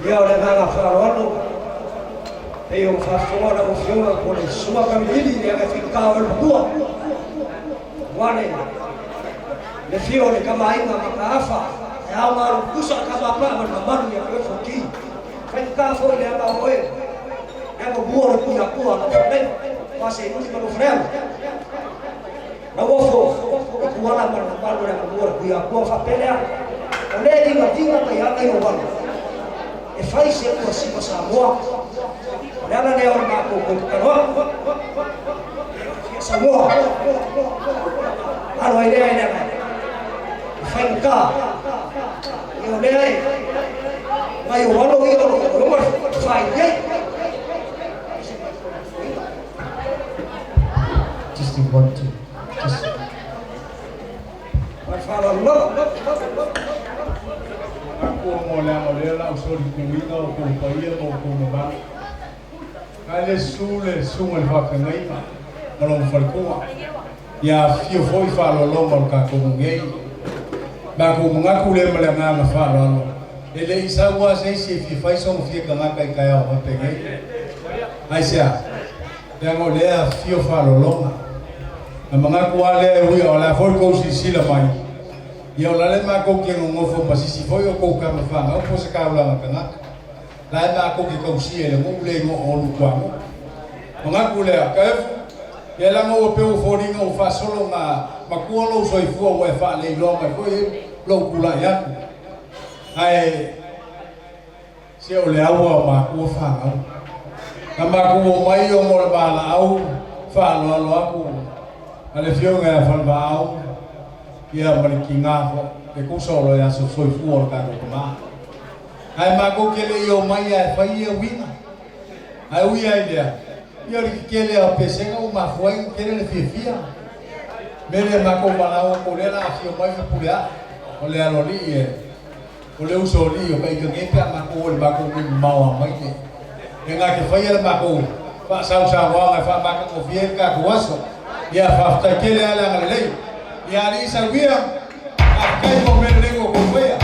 Ia o le agaga faaaloalo pei ona faafofoga lau Afioga po o le Susuga Kamilili leaga e faigata o oe le matua aua le le afio o le Tama a Aiga Mataafa e ao ona alo tutusa tama a paa ma le mamalu ia te oe Fonoti. E faigata foi leaga o oe le amomua o le Tuiatua lau Fetalaiga aua Seiuli ma lou Faleaga. Lauofo i Tuala ma le mamalu o le Aganuu a le Tuiatua faapea lea, O lea e ligaliga mai lava nai ou alo e fai se ua siva Samoa. O le ala lea o le matou toe tatalo atu. Fia Samoa. Alo ai lea e leaga e faigata. Ia o lea e nai ou alo ia o lo o loma faaili ai. Testing one two. Testing. Ma le faaaloalo lava. Aku mo le anga lea la usoli kuiga o kou paia ma o kou mamalu. Ae le susu le susuga i le faafeagaiga ma lona faletoa. Ia afifio foi faaaloaloga o le tatou nuu nei. Matou manatu lea ma le agaga faaaloalo, e le i sau lava se isi e fia fai sona fia tagata i taeao faapenei. Aisea? Leaga o lea e afifio faaaloaloga. Na manatu lava lea e ui a o le a foi le tou silasila mai, ia o la le matou te nonofo ma sisi foi o tou tama fanau po o se taulaga tagata. La e matou te tausia i le nuu le igoa o Ulutuanuu. Manatu lea, Kaefu, ia leaga ua pei ua foliga ua faasolo na matua lou soifua ua e faaleiloa mai foi lou tulai atu. Ae se o le aua o matua fanau. Na matou omai ona o le valaau faaaloalo atu a le Afioga ia Falevaau ia ma le tiga foi e tusa o le aso soifua o le tatou tama. Ae matou te le i omai lava e fai ia uiga. Ae ui ai i lea, ia o le tetele lava o pesega ua mafua ai ona tele le fiafia. O le mea lea matou valaau atu o lea o le a afio mai Fepuleai, o le aloalii e, o le usoalii o ka ita nei pe a matou o i le matou nuu mamao a mai le e na te faia le matou faasausaunoaga e faamatagofie ai le tatou aso. Ia faafetai tele lava le agalelei. Ia alii sauia, faafetai mo mea lelei ua outou faia.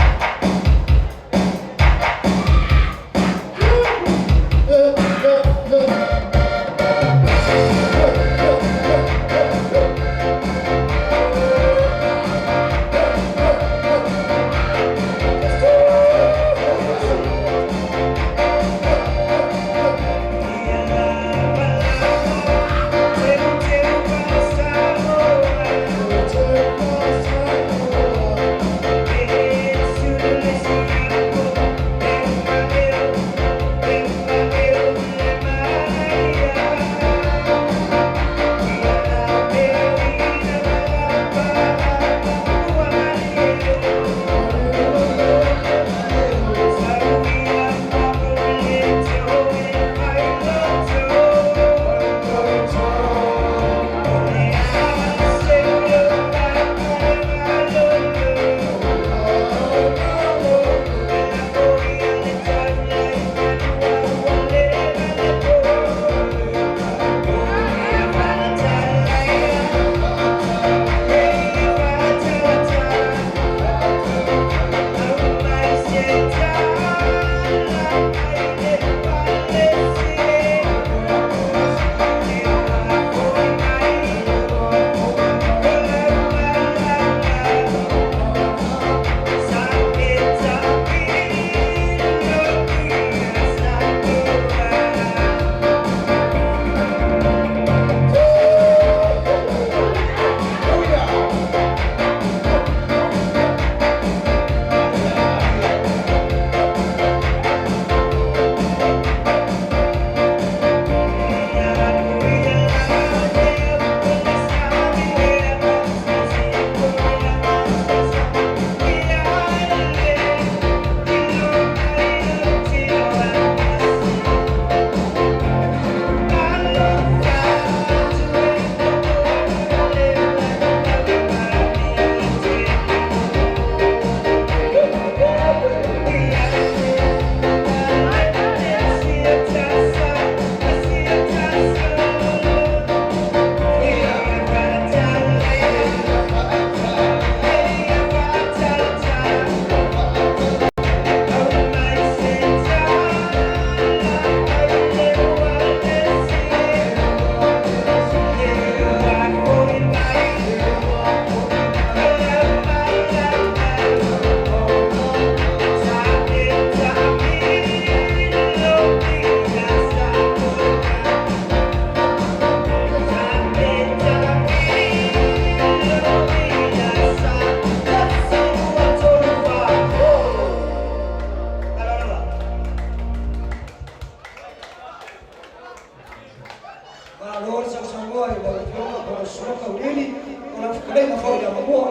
Malo le sausaunoa i lau Afioga po o lau Susuga Taulili, o lau fetalaiga foi i le avamua.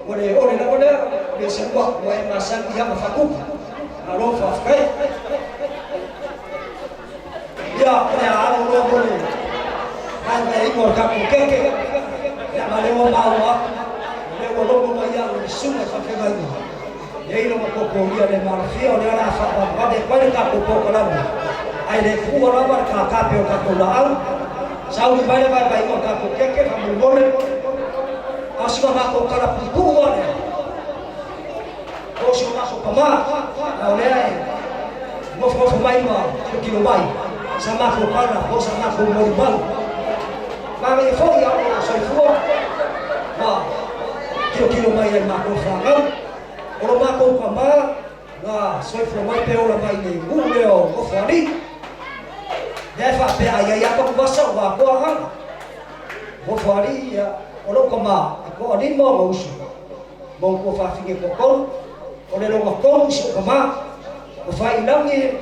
Ua le ole lava lea, le selua ua e masani i aga faatupu. Malo faafetai. Ia, o le a alo loa mo le vaevaeina o le tatou keke, leaga o lea ua maua atu, o lea ua logo mai au e le susuga i le faafeagaiga, e i ai lona totogia le malofia, o lea o le a faavavevave atu ai le tatou polokalame, ae le tuua lava le tatape o le tatou laau. Sauni mai le vaevaeina o le tatou keke faamolemole, a o sina matou tala puupuu lava lea, o si o matou tama, a o lea e nofonofo mai ma tilotilo mai, sa matou tala po o sa matou molimau. Manaia foi a o soifua ma tilotilo mai ai matou fanau. O lo matou tama na soifua mai pe ola mai le nuu lea o Nofoalii. Lea e faapea a i ai lava Tanuvasa ua atoa agaga. Nofoalii ia, o lou tama e toalima ona uso ma ona tuafafine e toatolu. O le lona tolu si ou tama, o Faiilagi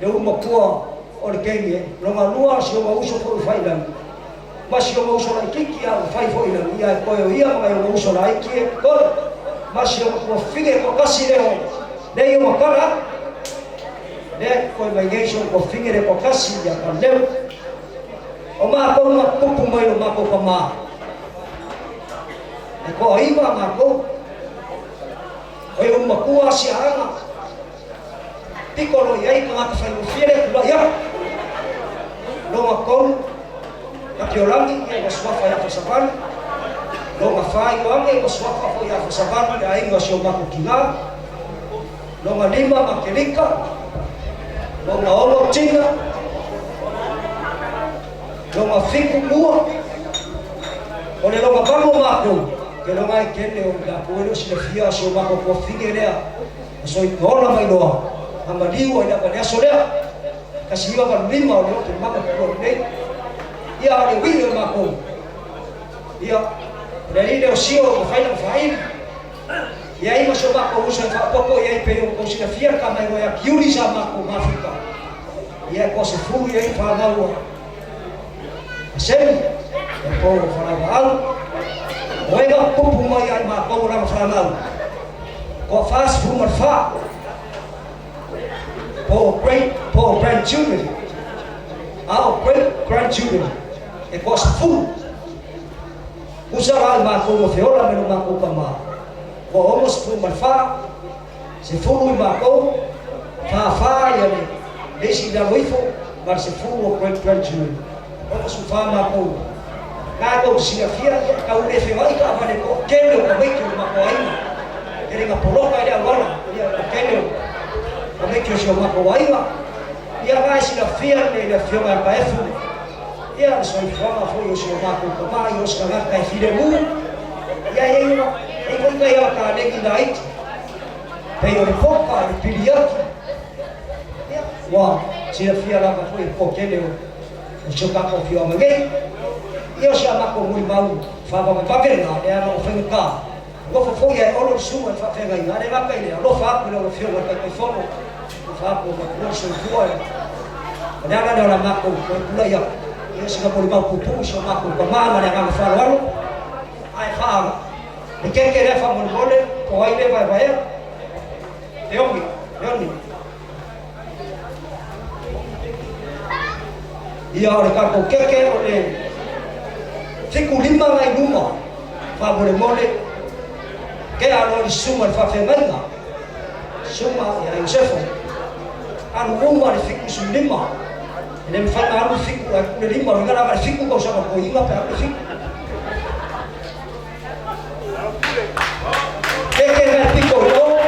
le ulu matua o le teine, lona lua si ona uso foi o Faiilagi, ma si ona uso laitiiti a ua fai foi i lagi, ae toe o ia ma nai ona uso laiti e tolu, ma si ona tuafafine e toatasi lea o lea i ona tala atu, lea e totoe mai nei si ona tuafafine lea e toatasi ia Kaleu. O matou na tupu mai lo matou tama, e toaiva matou, o e ulu matua siaaga, pito loa i ai tagata faigofie lea e tulai atu. Lona tolu, Tapiolagi ia ua suafa ia Fasavalu. Lona fa, Ioane ua suafa foi ia Fasavalu le aiga o si o matou tina. Lona lima, Makelika. Lona ono, Tina. Lona fitu, Mua. O le lona valu o matou, ke loga e kele o i latou e le o silafia si o matou tuafafine lea na soitola mai loa na maliu ai lava i le aso lea, 1985 o lea ou te manatua lelei. Ia a o le uiga o matou, ia, o le alii lea o Sio ua mafai ona faaili. Ia ai ma si o matou uso e faaopoopo i ai pei ona tou silafia le tama igoa ia Kiuli sa matou mafuta. Ia e toasefulu i ai le fanau a Semi, e pou o Falavaau. O ai na tupu mai ia i matou o lana fanau, toafa 14, po o great, po o grandchildren, a o great grandchildren, e toasefulu. Usa la i matou ma feola me lo matou tama, ua 64, 10 i matou, fa fa ia le le isi i lalo ifo, ma le 10 o great grandchildren. 64 matou. Na e tou te silafia, ia, tau le feoai taavale toatele o tamaiti o le matou aiga. E le na poloka i le auala, ia, le toatele o tamaiti o si o matou aiga. Ia, na e silafia le le Afioga ia Taefu, ia, le soifuaga foi o si o matou tama, ia, o se tagata e filemu. Ia, e i ai ona, e i ai foi nai ala kalegi laiti, pei o le poka, le piliati. Ia, ua silafia lava foi e le toatele o si o tatou afioaga nei. Ia, o si a matou molimau faavavevave lena, leaga o faigata, nofo foi ae olo le susuga i le faafeagaiga, a le gata i lea, alofa atu i lau Afioga i le Taitaifono, alofa atu o matua le soifua e. O le ala lea o la matou toe tulai atu, ia, sina molimau puupuu i si o matou tama ma le agaga faaaloalo, ae faa le keke lea faamolemole, po o ai lea vaevaea. Leone, Leone. Ia o le tatou keke o le 75 nai luma faamolemole ke alo i le susuga i le faafeagaiga susuga ia Iosefo alu uma le 75 e le mafai ona alu le fitu ae tuu le lima o le lava le fitu tausaga o toeaina pe alu le fitu Keke nai pito i o,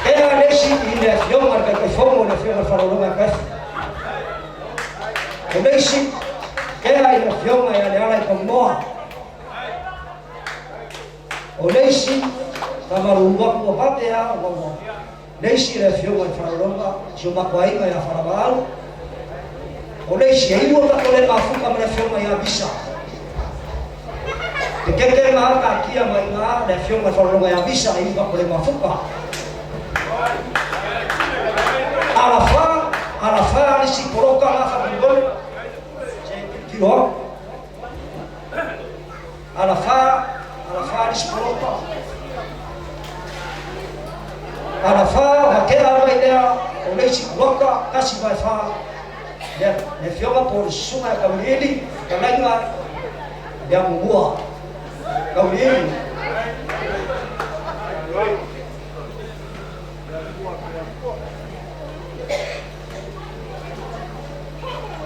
kea le isi i le afioga i le Taitaifono i le afioga i le Faleologa ia Kaefu. O le isi, kea i le afioga ia Leala i Taunoa. O le isi, faamalulu atu ua vave lava ua ua. Le isi i le afioga i le Faleologa, si o matou aiga ia Falavaau. O le isi, e iu tatou le mafuta ma le afioga ia Visa. Te keke ngā taatia mai ngā le afioga i le Faleologa ia Visa, e iu tatou le mafuta. Ala fa, ala fa le isi poloka ngā faamolemole. tilotilo aku. Alafa lisi poloka. Alafa makea mai lea o le isi kuaka 1 ma 4. Le afioga po o le susuga e Kauliili fetalaiga le Amumua Kauliili.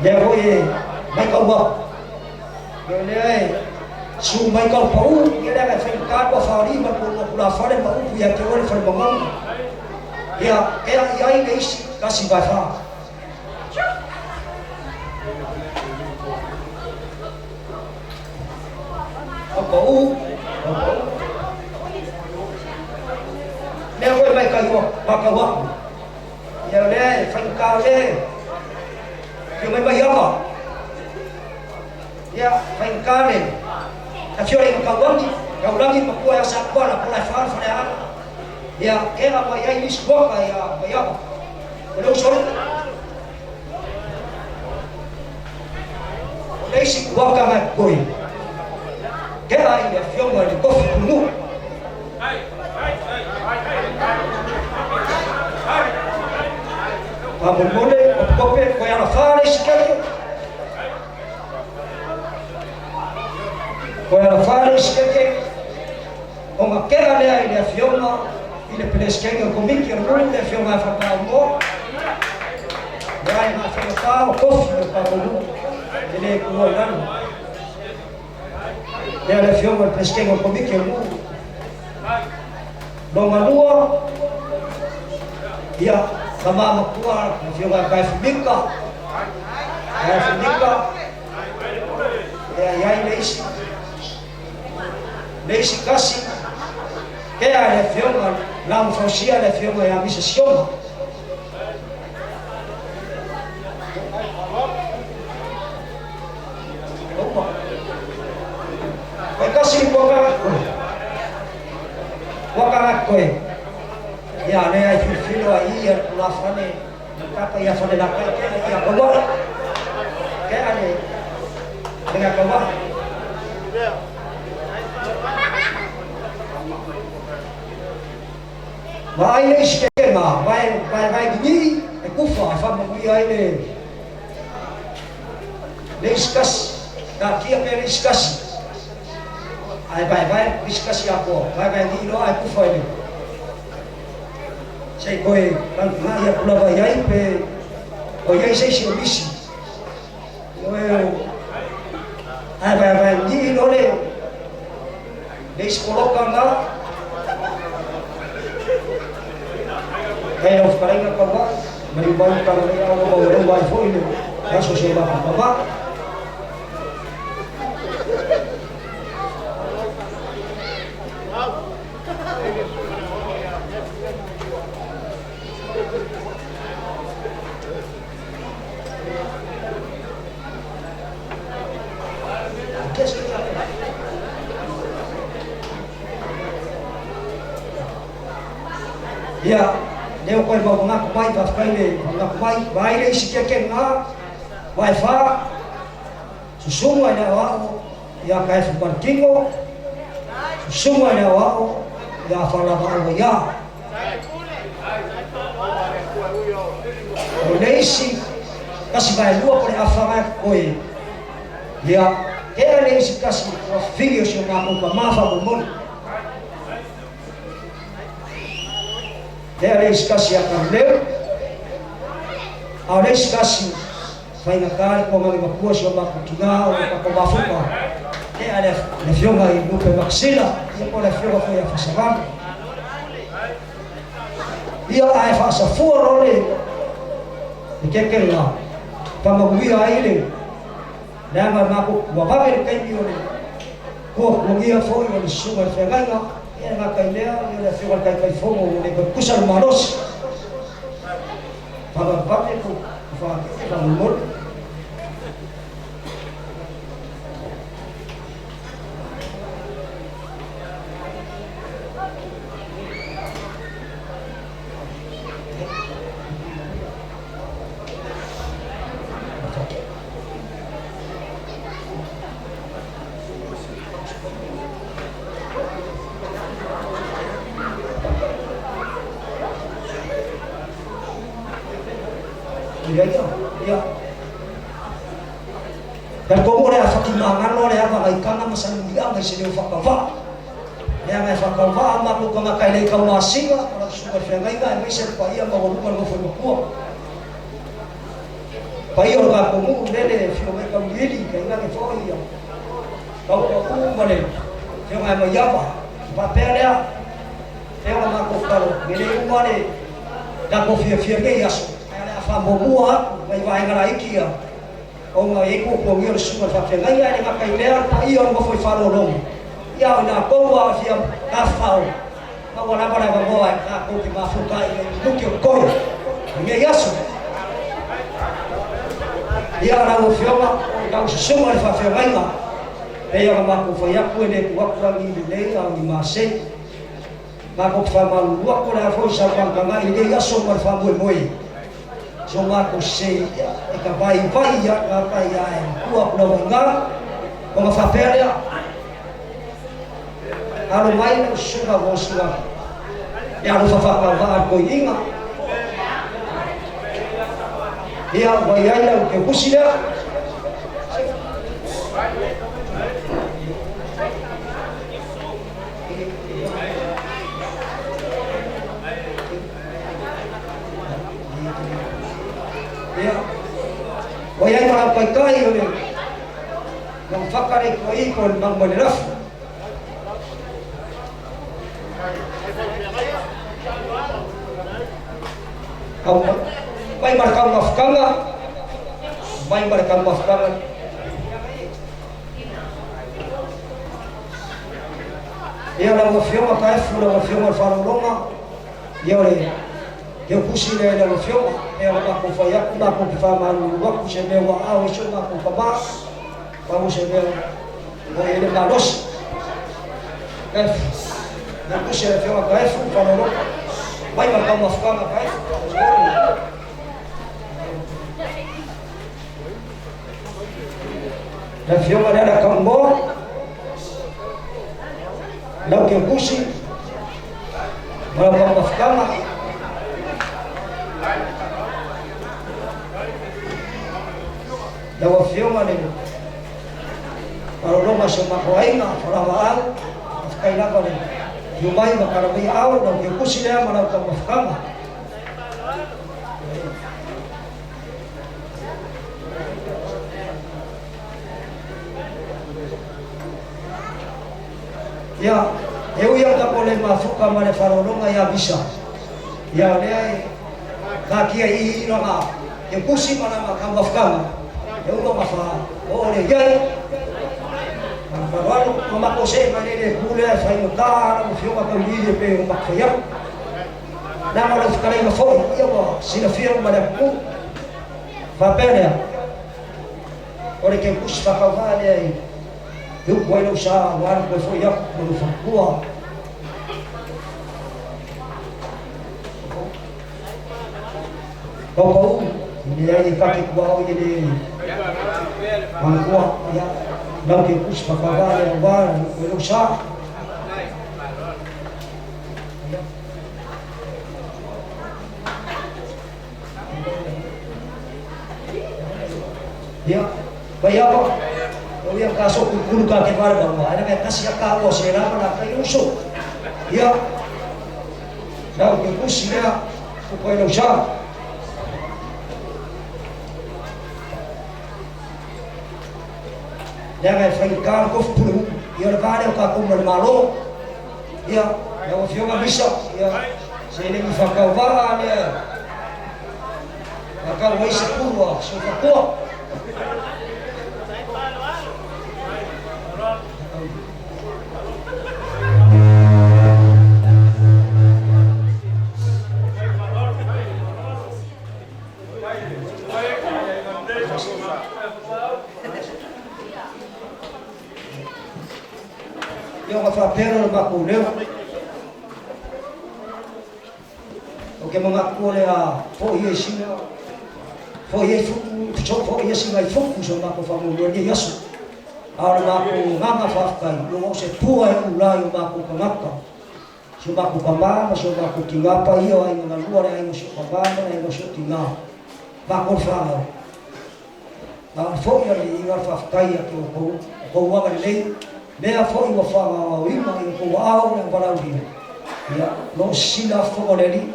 Lea foi e mai kau aku. Ia lea e su mai kau pau, ia lea e faigata tua faali ma le pulafale ma upu ia te oe le falemagauga. Ia ea i ai le isi 1 ma 4. Au pau, au pau. Lea foi mai kai makau aku. Ia lea e faigata lea. Ia mai mai ava. Ia faigata le. Afio le kaulangi, kaulangi makua ia sa kuala pola e whara whare ana. Ia kera mai ai isi waka ia mai ava. O le usori. O le isi waka mai koi. Kera i le afioga i le kofi punu. Pamolemole, kopekope, koe alafā le isi keke. Koe alafā le isi keke. O nga kera lea i le afioga i le pelesikenge o komiti o le nuu le afioga e whakaaungoa. Le ai ngā whakatā o kofi o tātou nuu. E le kua i lalo. Lea le afioga i le pelesikenge o komiti o le nuu. Longa lua, ia, ka mamakua le afioga e Kaefumika. Kaefumika, lea iai le isi. Le isi kasi, kea le afioga, lamu fausia le afioga ia Misa Siona. Opa. Koe kasi kua koe. Kua koe. Ia lea ai filifilo ai ia le pulafane, le kapa ia fale la kai kea ia kawa. Kea le le kawa. Ma ai le isi ke ma, vai vai vai ni e kufa e fa mo ai le le isi kasi. Ka kia pe le isi kasi. Ai vai vai isi kasi a ko, vai vai ni no ai kufa le. Sei koe nga ia kula vai ai pe o iai se isi o misi. O e ai vai vai ni no le le isi koloka nga Kaya o whakarenga ka wā, mai mai ka rei au o rei mai foi le aso se la papa. Qu'est-ce que tu as fait? Ia, leo koe mau ngaku mai, whawhai le ngaku mai, vai le isi kia ke ngā, vai whā, susunga i leo ao, ia ka e whumarkingo, susunga i leo ao, ia whalava aua ia. O le isi, kasi vai lua po le awhanga koe, ia, kea le isi kasi, ua whigi o si o ngā kouka mawha mo moni. Lea le isi kasi a Karleu, a le isi kasi whainga kāre ko ngangi mapua si o makutinga o le kako mafuka. Lea le fioga i Lupe Maxila, ia po le fioga foi a Fasavana. Ia ae whaasafua ro le keke ngā, pamaguia ai le, leaga mako ua vave le kaimi o le kua kuagia foi o le susuga le feagaiga, ia ngā kai lea, ia le afioga le kaikaifogo o le kusa le malosi. Whakapake ko whakeke whamumori. Talitonu o le a fatimagalo le ava gaikaga ma sanuliaga i se leo faakauva'a leaga e faakauva'a matou tagata e lē taumasina ma lau susuga i le feagaiga aemaise le paia maualuga le nofo i matua paia o le tatou nu'u lele e afio mai Tauiliili tainane foi ia Taupaʻu ma le afioga ia Maiava faapea lea pea ona matou talo e lē uma le tatou fiafia lenei aso ae o le a faamuamua atu nai vaega laiti ia ona e i ai tuatuagia o le susuga i le faafeagaiga ae le gata i lea le paia o le nofo i faalologo ia o i latou ua aafia tafafao ma ua lava le avanoa e tatou te mafuta ai i minute o totoe lenei aso. Ia lau Afioga o lau susuga i le faafeagaiga pei ona matou fai atu e le tuu atu la ni lelei a o ni masei. Matou te faamalulu atu o le a foi sa tagatagai i lenei aso ma le faamoemoe si o matou sese ia e ta vaivai ia tagata ia ae matua atu lava i ina ona faapea lea alo mai lau susuga mo sina le alofa faatauvaa a le toeaina ia ua i ai lau keukusi lea. Ia, ua i ai ma lau taitai o le Maufaka le tuai po o le mau mai le lafo. Mai ma le taumafataga, mai ma le taumafataga. Ia lau Afioga Taefu, lau Afioga i le Faalogologa, ia o le teukusi lea i lau Afioga, pei ona matou fai atu, matou te faamalulu atu i se mea ua aao ai si o matou tama, pau o se mea ua i ai le malosi. Taefu, teukusi a le Afioga Taefu, Faalogologa, mai ma le taumafataga Taefu. Le Afioga lea le Kamoa, lau Keukusi, ma lau taumafataga. Lau Afioga le Malologa o si o matou aiga, Falavaau, faafetai lava le afio mai ma tala mai aao, lau Keukusi lea ma lau taumafataga. Ia, e ui lava tatou le mafuta ma le faalogologa ia Misa, ia o lea e taatia i i lana keukusi ma lana taumafataga, e uma ona faaoo lea i ai. Ma le faaaloalo, ma matou see mai lea i le itu lea e faigata lau Afioga Tauiliili e pei ona matou fai atu. Leaga o lau fetalaiga foi, ia ua silafia uma e le atunuu. Faapea lea, o le keukusi faatauvaa lea i e upu ai lou sa aua le toe foi atu ma lou faletua. Paupau, e leai e ta te tuaoi e le manatua, ia, lau keukusi faatauvaa lea aua le upu ai lou sa. Ia, Maiava, o ia ka so kukulu ka ke whare maua, ae na kasi a ka ua se rama na kai uso. Ia, lau ke kusi lea, o koe lau sa. Leaga e faigata le tofu pule ulu. Ia o le va lea o tatou ma le Malo. Ia, lau Afioga Misa, ia, seleni faatauvaa lea faatau ai se pulu a si ou faletua. Ia ona faapea lea o le matou leo. Ou te manatu o le a fo'i ai sina, fo'i ai futu, fo'i ai sina i futu so matou faamoemoe i lenei aso. A o le matou agaga faafetai, ua o se pua e ula i o matou tagata, si o matou tama ma si o matou tina, paia o aiga na lua, le aiga o si ou tama ma le aiga o si ou tina, matou le fanau. Na o le foʻi a le viiga le faafetai ia te outou o tou agalelei, mea foi ua faagaogaoina i outou aao i le valaaulia, ia, o lo o sisila afofoga o le Alii,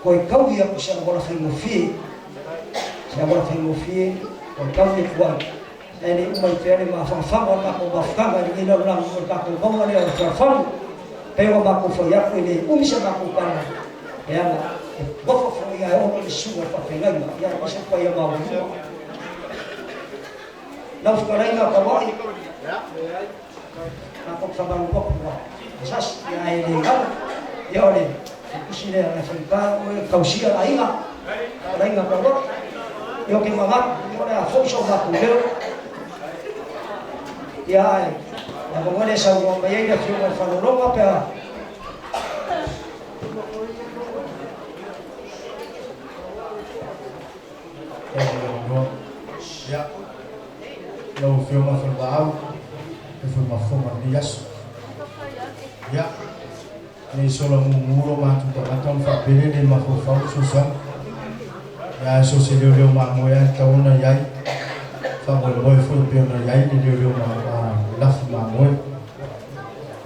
toe taui atu se auala faigofie, se auala faigofie toe taui atu ai, ae le uma ai pea le mafanafana o le tatou mafutaga i lenei lalolagi o le tatou mauga lea o le fealofani. E pei ona matou fai atu, e le umi sa matou tala, leaga e nofo foi ae oo i le susuga i le faafeagaiga, ia aemaise le paia maualuga. Lau fetalaiga Tauai, matou te faamalulu atu ua sasi, ia ae le galo, ia o le tusi lea e faigata oe e tausia le aiga, fetalaiga Tauai. Ia ou te manatu, ia o le a foi so matou leo, ia ae le avanoa lea e saunoa mai ai le Afioga i le Faleologa pe a Ia, lau Afioga Falevaau, e foi mafofoga i lenei aso. Ia, nei sola mumu lo matou tagata ona faapele le mafaufau le fesoasoani. Ia, ae so o se leoleo mamoe lava e tatau ona i ai, faamoemoe foi e pei ona i ai le leoleo le lafi mamoe.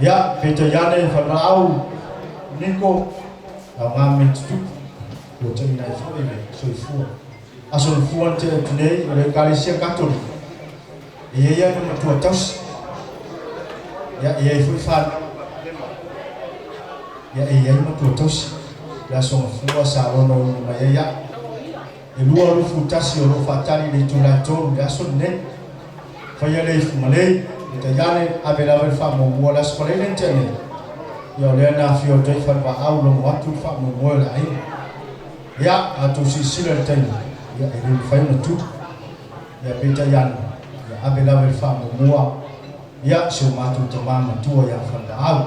Ia, peitai ane Falevaau, Niko, aoga mea tutupu, ua taina ai foi le soifua. Aso Gafua na tea atu nei, o le Ekalesia Katolika, e i ai ana matua tausi, ia, e i ai foi fanau lema, ia, e i ai matua tausi. Le Aso Gafua sa lonoina mai ai au. E 21 o lo o faatali i le itula e 3 i le aso lenei. Faia lea i Fugalei, le Taiane, ave lava i le faamuamua le Aso Faraile na tea nei. Ia, o lea na afio atu ai Falevaau, logo atu le faamoemoe o le aiga. Ia, a outou silasila i le taimi, ia, e le mafai ona tu. Ia, peitai ane, ia ave lava i le faamuamua, ia, si o matou tama matua ia Faleaau,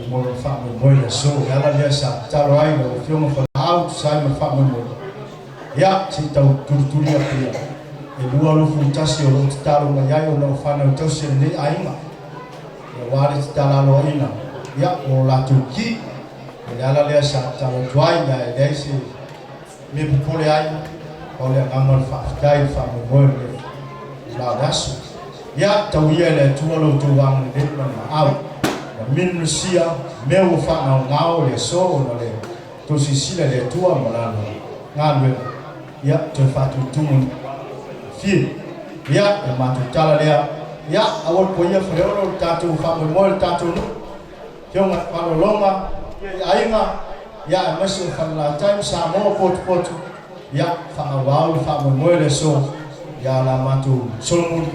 i mo lona faamoemoe i le aso. O le ala lea sa tatalo ai lau Afioga Faleaau, tusa ai ma le faamoemoe, ia, se i tau tulituli atu ia, e 21 o lo o tatalo mai ai ona o fanau tausi a lenei aiga, ia, aua le tatala aloaina, ia, o latou ki. O le ala lea sa tatalo atu ai, ae leai se mea popole ai, pau le agaga o le faafetai i le faamoemoe o le la o le aso. Ia, tau ia e le Atua lo outou agalelei ma le maau, ma minusia mea ua faagaogao le aso ona o le tou silasila i le Atua ma Lana galuega, ia, toe faatutumu fie. Ia, o le matou tala lea, ia, aua le poia Faleolo le tatou faamoemoe o le tatou nuu. Afioga i Faalologa, i aiga, ia aemaise o Falelatai ma Samoa potupotu, ia faaauau le faamoemoe o le aso, ia la matou solomuli,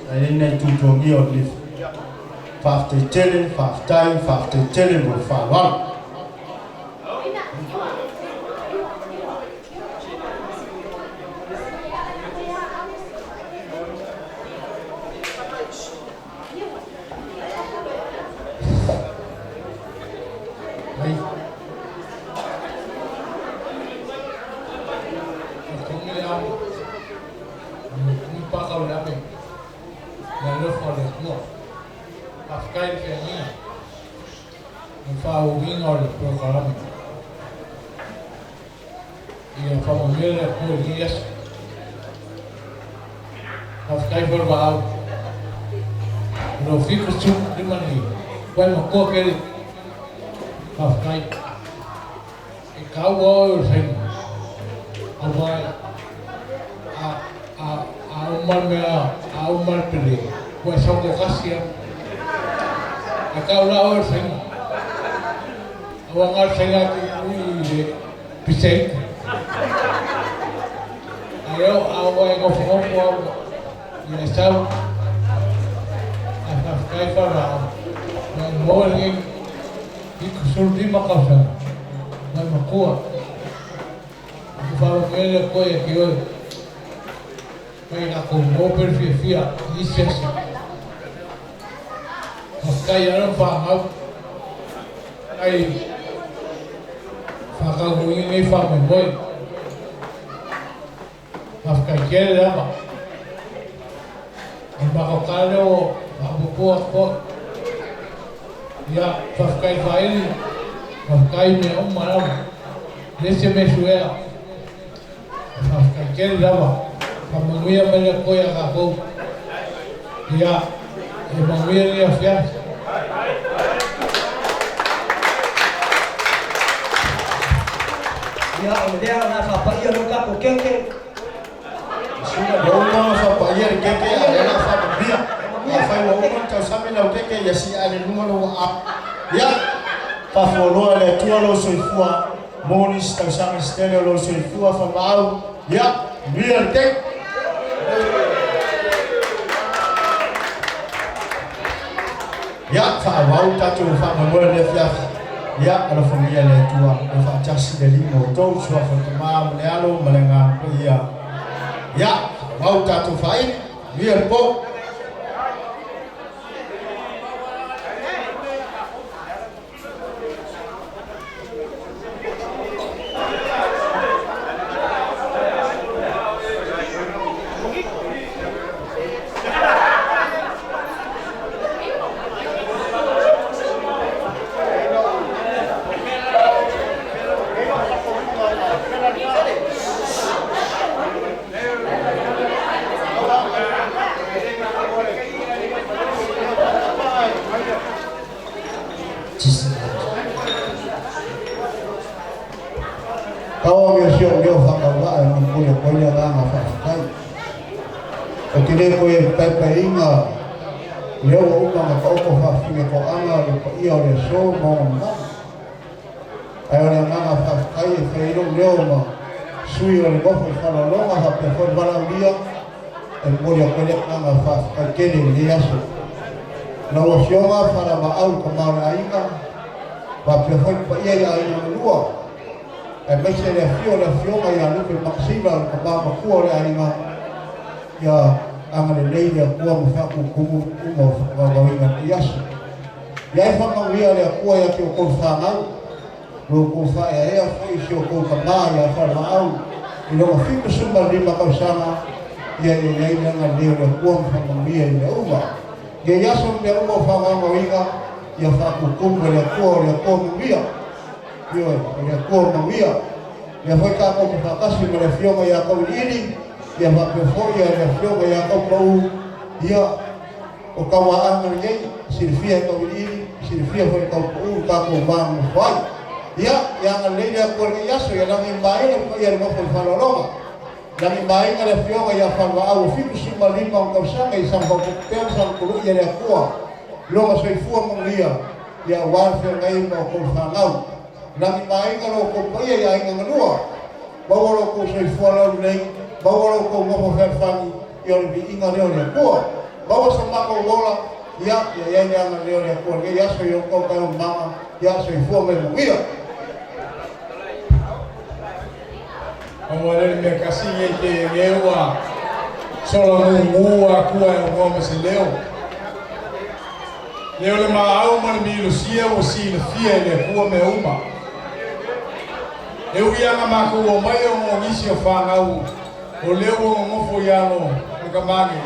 na i ai nai tuatuagia o le Faafetai tele, faafetai, faafetai tele mo le faaaloalo. Ai. O le au, ni pa kau le ame, le alofa o le Atua. Faafetai le feagaiga, le faauiga o le polokalame. Ia faamanuia le Atua i lenei aso. Faafetai foi le vaau. O lou 75 nei, ua e matua tele. Faafetai. E taua oe o le saina. Aua a, a, a uma le mea, a uma le pele, ua e sau toatasi lava. Ae tau la oe o le saina. Aua na o le saina atu i le piseiti. Ae o a ua e nofonofo au ia e sau. Ae faafetai Farao. Ua e maua lenei 75 tausaga. Ua e matua. Ou te faamanuia le Atua ia te oe. Mai latou maua pea le fiafia i isi aso. Faafetai i alo ma fanau ai faataunuuina lenei faamoemoe. Faafetai tele lava. O le matou tala lea ua faapuupuu atu foi. Ia, faafetai Faili, faafetai mea uma lava. E leai se mea suea. Faafetai tele lava. Faamanuia mai le Atua iā tatou. Ia, e manuia lenei afiafi. Ia, o le lea o le a faapaia loa le tatou keke. Ua uma ona faapaia le keke a o lea o le a faamanuia. Afai ua uma ona tausami lau keke, ia sii ane i luga lou aao. Ia, faafualoa e le Atua lou soifua mo nisi tausaga se tele o lou soifua faamaau. Ia, manuia le keke. Ia, faaauau tatou faamoemoe i lenei afiafi. Ia, alofagia e le Atua e faatasi le Alii ma outou, le Suafa o le Tama ma le Alo ma le Agaga Paia. Ia, faaauau tatou faaili. Manuia le po. Tau o mea si o leo whakawaa e momoli atu ai le agaga faafetai. Ou te le toe paepaeina lea ua uma ona taoto faafinetoaga le paia o le aso ma ona mamalu. Ae o le agaga faafetai e fai ai lou leo ma sui o le nofo i Falealoga faapea foi le valaaulia e momoli atu ai le agaga faafetai tele i lenei aso. Lau Afioga Faleavaau le tama o le aiga faapea foi le paia i aiga e lua aemaise le afio o le Afioga ia Lupe Makasina o le tama matua o le aiga ia agalelei le Atua ma faatumutumu uma o faavauvauina i lenei aso. Ia e faamanuia le Atua ia te outou fanau, lo outou faaeaea foi i si outou tama ia Falevaau i lona 75 tausaga, ia ia i ai le agalelei o le Atua ma faamanuia i mea uma. Ia i aso ma mea uma o faavauvauina, ia faatutumu e le Atua o le Atua manuia. Ioe, o le Atua manuia. Lea foi tatou te faatasi ma le Afioga ia Tauiliili, ia faapea foi le Afioga ia Taupau, ia, O tauaana lenei, silafia e Tauiliili, silafia foi e Taupuu lo tatou va nonofo ai. Ia, ia agalelei le Atua i lenei aso, ia lagi maea le paia i le nofo i Faleologa. Lagi maea le Afioga ia Falevaau o 75 ona tausaga i sana faaopoopo pea ma sana tului e le Atua lona soifua manuia, ia aua le feagai ma outou fanau. Lagi maea lo outou paia i aiga na lua. Maua lo outou soifua laulelei, maua lo outou nofo fealofani, ia o le viiga lea o le Atua. Maua so matou ola, ia, ia i ai le agalelei o le Atua i lenei aso i outou taualumaga, ia, soifua ma ia manuia. Aua lea le mea kasi nei te e ua sola gugu akua e onoa ma se leo. Leo le maau ma le milosia ua silafia e le Atua mea uma. E ui ana matou omai o o nisi o fanau o lea ua nonofo i alo o le kamane.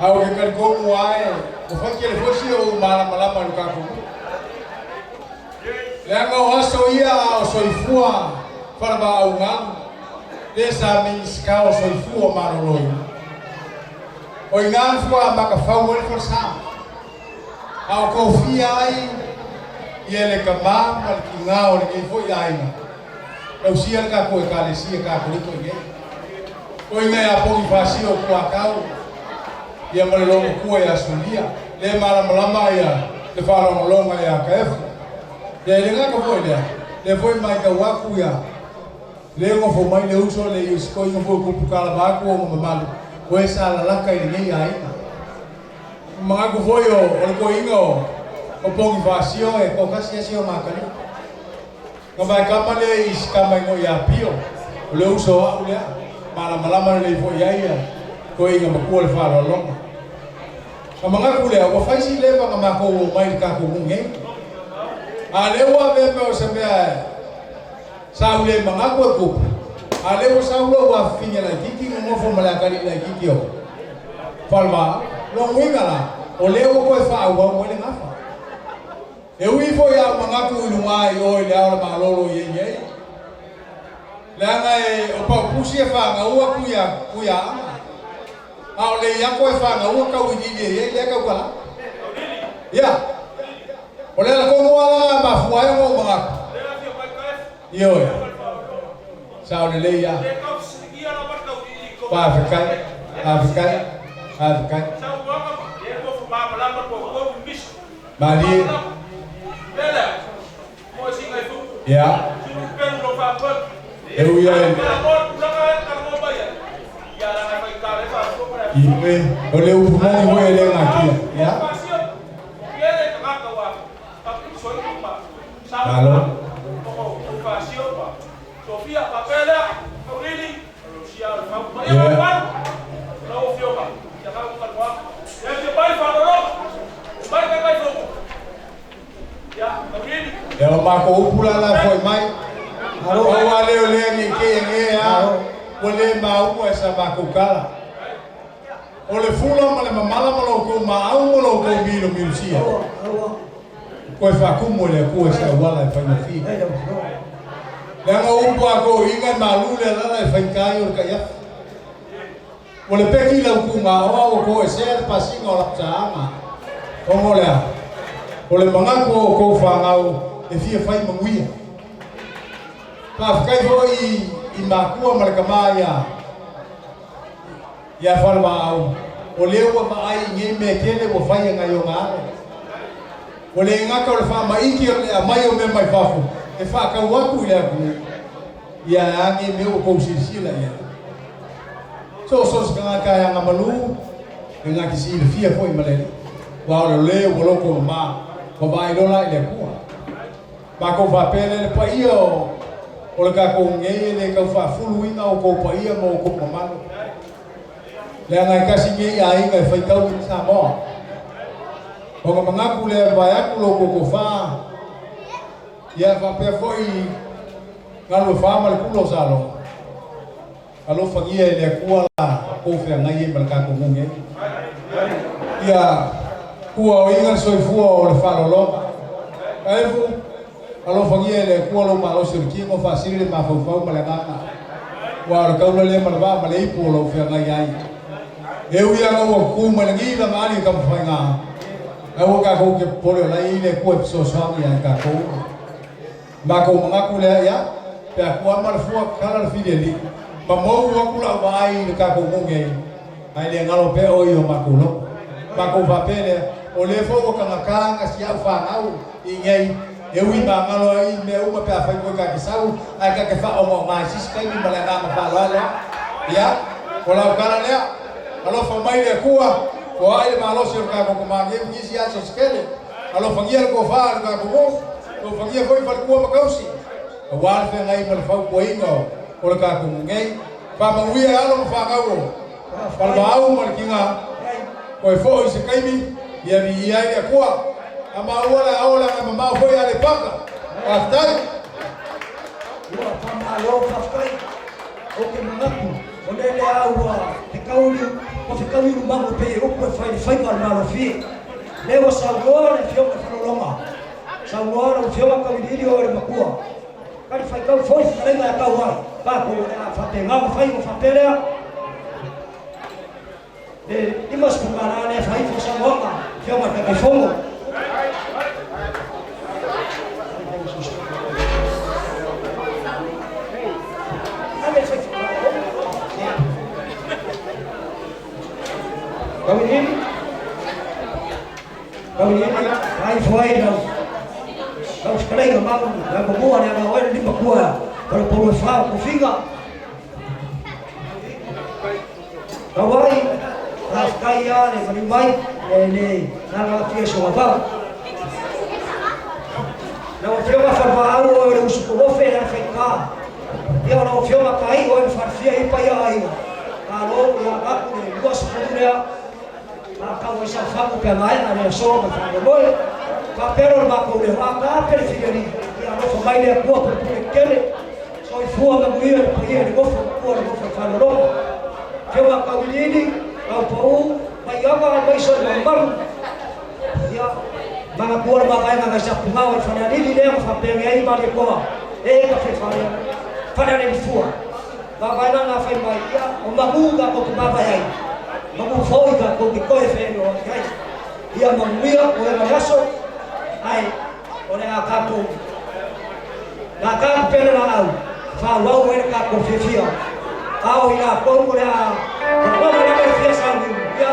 A o ke talitonu ae, ua fai tele foi si ou malamalama i lo tatou nuu. Leaga o aso ia a o soifua Falevaau Galu, lea sa Minisita o Soifua Maloloina. O i ina le fua matafau ai le falesa. A o tofia ai ia le tama ma le tiga o lenei foi aiga, tausia le tatou Ekalesia Katoliko i nei. O ina ia Ponifasio o Puakau ia ma le loomatua ia Sulia, le malamalama ia le faalogologa ia Kaefu. Ia e le gata foi lea, lea foi matau atu ia le nofo mai le uso le Iosiko inga foi kupu kalava atu o mamalu, o e sa lalaka i lenei aiga. Manatu foi o le toeaina o Ponifasio e toatasi lava si o makali. Na mai kama lea i si tama igoa ia Pio, o le uso o au lea, malamalama lelei foi i ai ia toeaina matua le faaaloaloga. Na manatu lea, ua fai si leva na matou omai i le tatou nuu nei. A o lea ua avea mea o se mea sa ou le manatu e tupu, a o lea ua sau lou afafine laitiiti nonofo ma le atalii laitiiti o Falevaau. Lona uiga la, o lea ua toe faaauau mai le gafa. E ui foi a ou manatu i luga i o i le ao o le malolo i ai nei. Leaga e o paupusi e fagaua kuia kuiaaga, a o le iako e fagaua kauiliili e i ai lea taukala. Ia, o le ala tonu lava la mafua ai ona ou manatu. Ioe, sao lelei lava. Faafetai, faafetai, faafetai. Malie. Ia. E ui ai. Ioe, o le upu moni foi e le gatia. Ia. Malo. Ia. Ia o makou upu la la foi mai. Pau lava lea o lea nei kei age a ua le maua e sa makou tala. O le fula ma le mamala ma lo outou maau ma lo outou milomilosia. Koe faatumu e le Atua i se auala e faigofie. Leaga o upu a toeaiina e malu le alala e faigata ai o le taiafi. Ua le peki lau tugaoa ua toesea le pasiga o lau saaga. Ona o le a? O le manatu o outou fanau e fia fai manuia. Faafetai foi i matua ma le tama ia ia Falevaau, o lea ua vaai i nei mea tele ua fai e nai ona alo. Ua le gata o le faamaiki o le aumai o mea mai fafo e faatau atu i le atunuu, ia ae a nei mea ua tou silasila i ai. So so se tagata e agamalu, e na te silafia foi ma le Alii, aua o le lē ua loto mama, ua vaai loa la i le Atua. Matou faapea lea le paia o le tatou nei e le tau faafuluina outou paia ma outou mamalu. Leaga e tasi nei aiga e faitau i Samoa. Ona manatu lea vaeatu lo outou tofa, ia faapea foi Galuefa ma le Pula o Salogo. Alofagia e le Atua la kou feagai ai ma le tatou nuu nei. Ia tuaoiga le soifua o le faaaloaloga. Kaefu, alofagia e le Atua lou malosi o le tino, faasili le mafaufau ma le agaga, aua o le taula lea ma le vaa ma le ipu o lou feagai ai. E ui lava ua tutu mai lagi la maali o Tamafaiga, ae aua tatou te popole o la e i ai le Atua e fesoasoani ia i tatou. Matou manatu lea, ia, pe a tuu ama le fua, tatala le fili alii, ma mou atu lau vaai i le tatou nuu nei, ae le galo pea oe i o matou loto. Matou faapea lea, o lea foi ua tagata na si au fanau i inei, e ui magalo ai i mea uma pe afai foi ta te sau, ae ta te faaogaoga i sisi taimi ma le agaga faaaloalo. Ia, o lau tala lea, alofa mai le Atua, toai le malosi o le tatou tama nei i nisi aso se tele. Alofagia le tofa a le tatou nuu, alofagia foi faletua ma tausi, aua le feagai ma le fautuaina o le tatou nuu nei. Faamanuia e alo ma fanau o Falevaau ma le Tiga, toe foi i se taimi, ia viia ai le Atua. A maua le ao leaga e mamao foi Aleipata. Faafetai. Ua faamalo faafetai. Ou te manatu, o lea lea ua fetaui ua fetaui ulumago pei e upu e fai i le faiva o le malofie. Lea ua saunoa le Afioga i Falologa, saunoa lau Afioga Tauiliili o oe le matua. Kali faitau foi fetalaiga e tau ai, tatou o le a faapena ona fai ona faapea lea. Le $50 lea fai ifo saunoaga, Afioga i le Taitaifono. Tauiliili, tauiliili, fai ifo ai lau lau fetalaiga mau lau mamua leaga o oe le limatua o le polo e fa o tofiga. Tau ai, faafetai lava le maliu mai e le naga aafia i soga vao. Lau Afioga Falevaau o oe o le usu tolofe le faigata. Ia o lau Afioga Taai oe na falefia ai paia aiga. Malo ia avatu le 20 lea faatau ai sau fagu pe a maea le aso ma le faamoemoe. Faapea lea o le matou leo, a tape le filialii, ia alofa mai le Atua pulepule tetele. Soifua manuia le paia i le nofo matua le nofo faalologo. Afioga Tauiliili, Taupaū, Maiava aemaise o le mamalu. Ia, manatua le mavaega nai Sapugao i Falealili lea ma faapea ai Malietoa, e ka fe fale. Fale ale fua. Vaavaai la na fai mai ia o magu tatou te vaavaai ai. Magu foi tatou te toe fenoai ai. Ia manuia o le aso ai o le a tatou na tatou pele laau faaauau ai le tatou fiafia. A o i latou o le a fofoga lava le fia sauniuni ia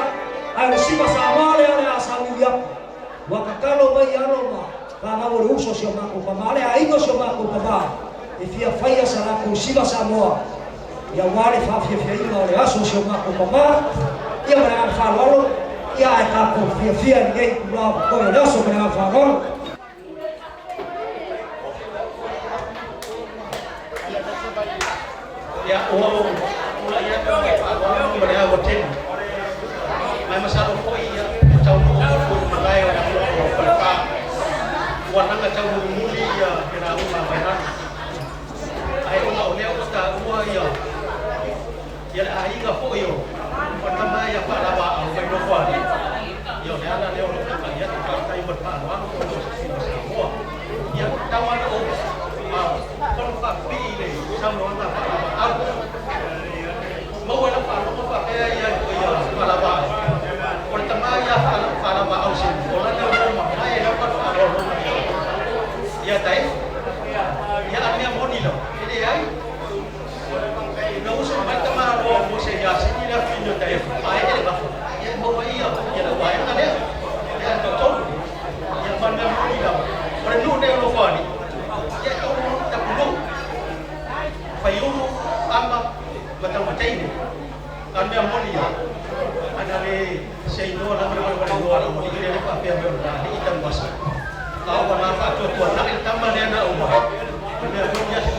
ae o le siva Samoa lea o le a sauniuni atu. Ua tatalo mai alo ma fanau o le uso o si o matou tamā le aiga o si o matou tamā e fia faia sa latou siva Samoa ia aua le faafiafiaina o le aso o si o matou tamā ia ma le agaga faaaloalo ia ae tatou fiafia i lenei itulā o totoe o le aso ma le agaga faaaloalo. Ia, ua ou tulai atu ma le faaaloalo ma le ava tele. Ma e masalo foi ia ua taunuu atu foi i malae o le afioaga o Falefa. Ua laga tau mulimuli ia le lauga a Vailanu. Ae ona o lea ua taua ia ia le aiga foi o tama ia Faalavaau mai Nofoalii, ia o le ala lea o lou tulai atu. Faafetai ma le faaaloalo ona o se sui o Samoa. Ia, tau lava ona ou fono faapipii i le saunoaga a Faalavaau. Maua i lau faalogo faapea ia ia Faalavaau, o le tama ia Faalavaau Selu, o lana uo mamae lava le faaaloaloga ia Taefu. Ia, a o le mea moni lava, e leai. Na usu mai tamaloa o Mose ia sini le afafine o Taefu, ae le gafa, ia e maua ai ia lau vaega lea, lea e toatolu. Ia ma le mea moni lava, o le nuu nei o Nofoalii, ia e tolu tapunuu, Faiulu, Ama ma Taumataine. A o le mea moni lava, ana le seinoa lava le walewalenoa a lau alii lea le faapea mai o le alii Tanuvasa, a ua na faatuatuanai le tama lea na aumai. O le mea moni lava,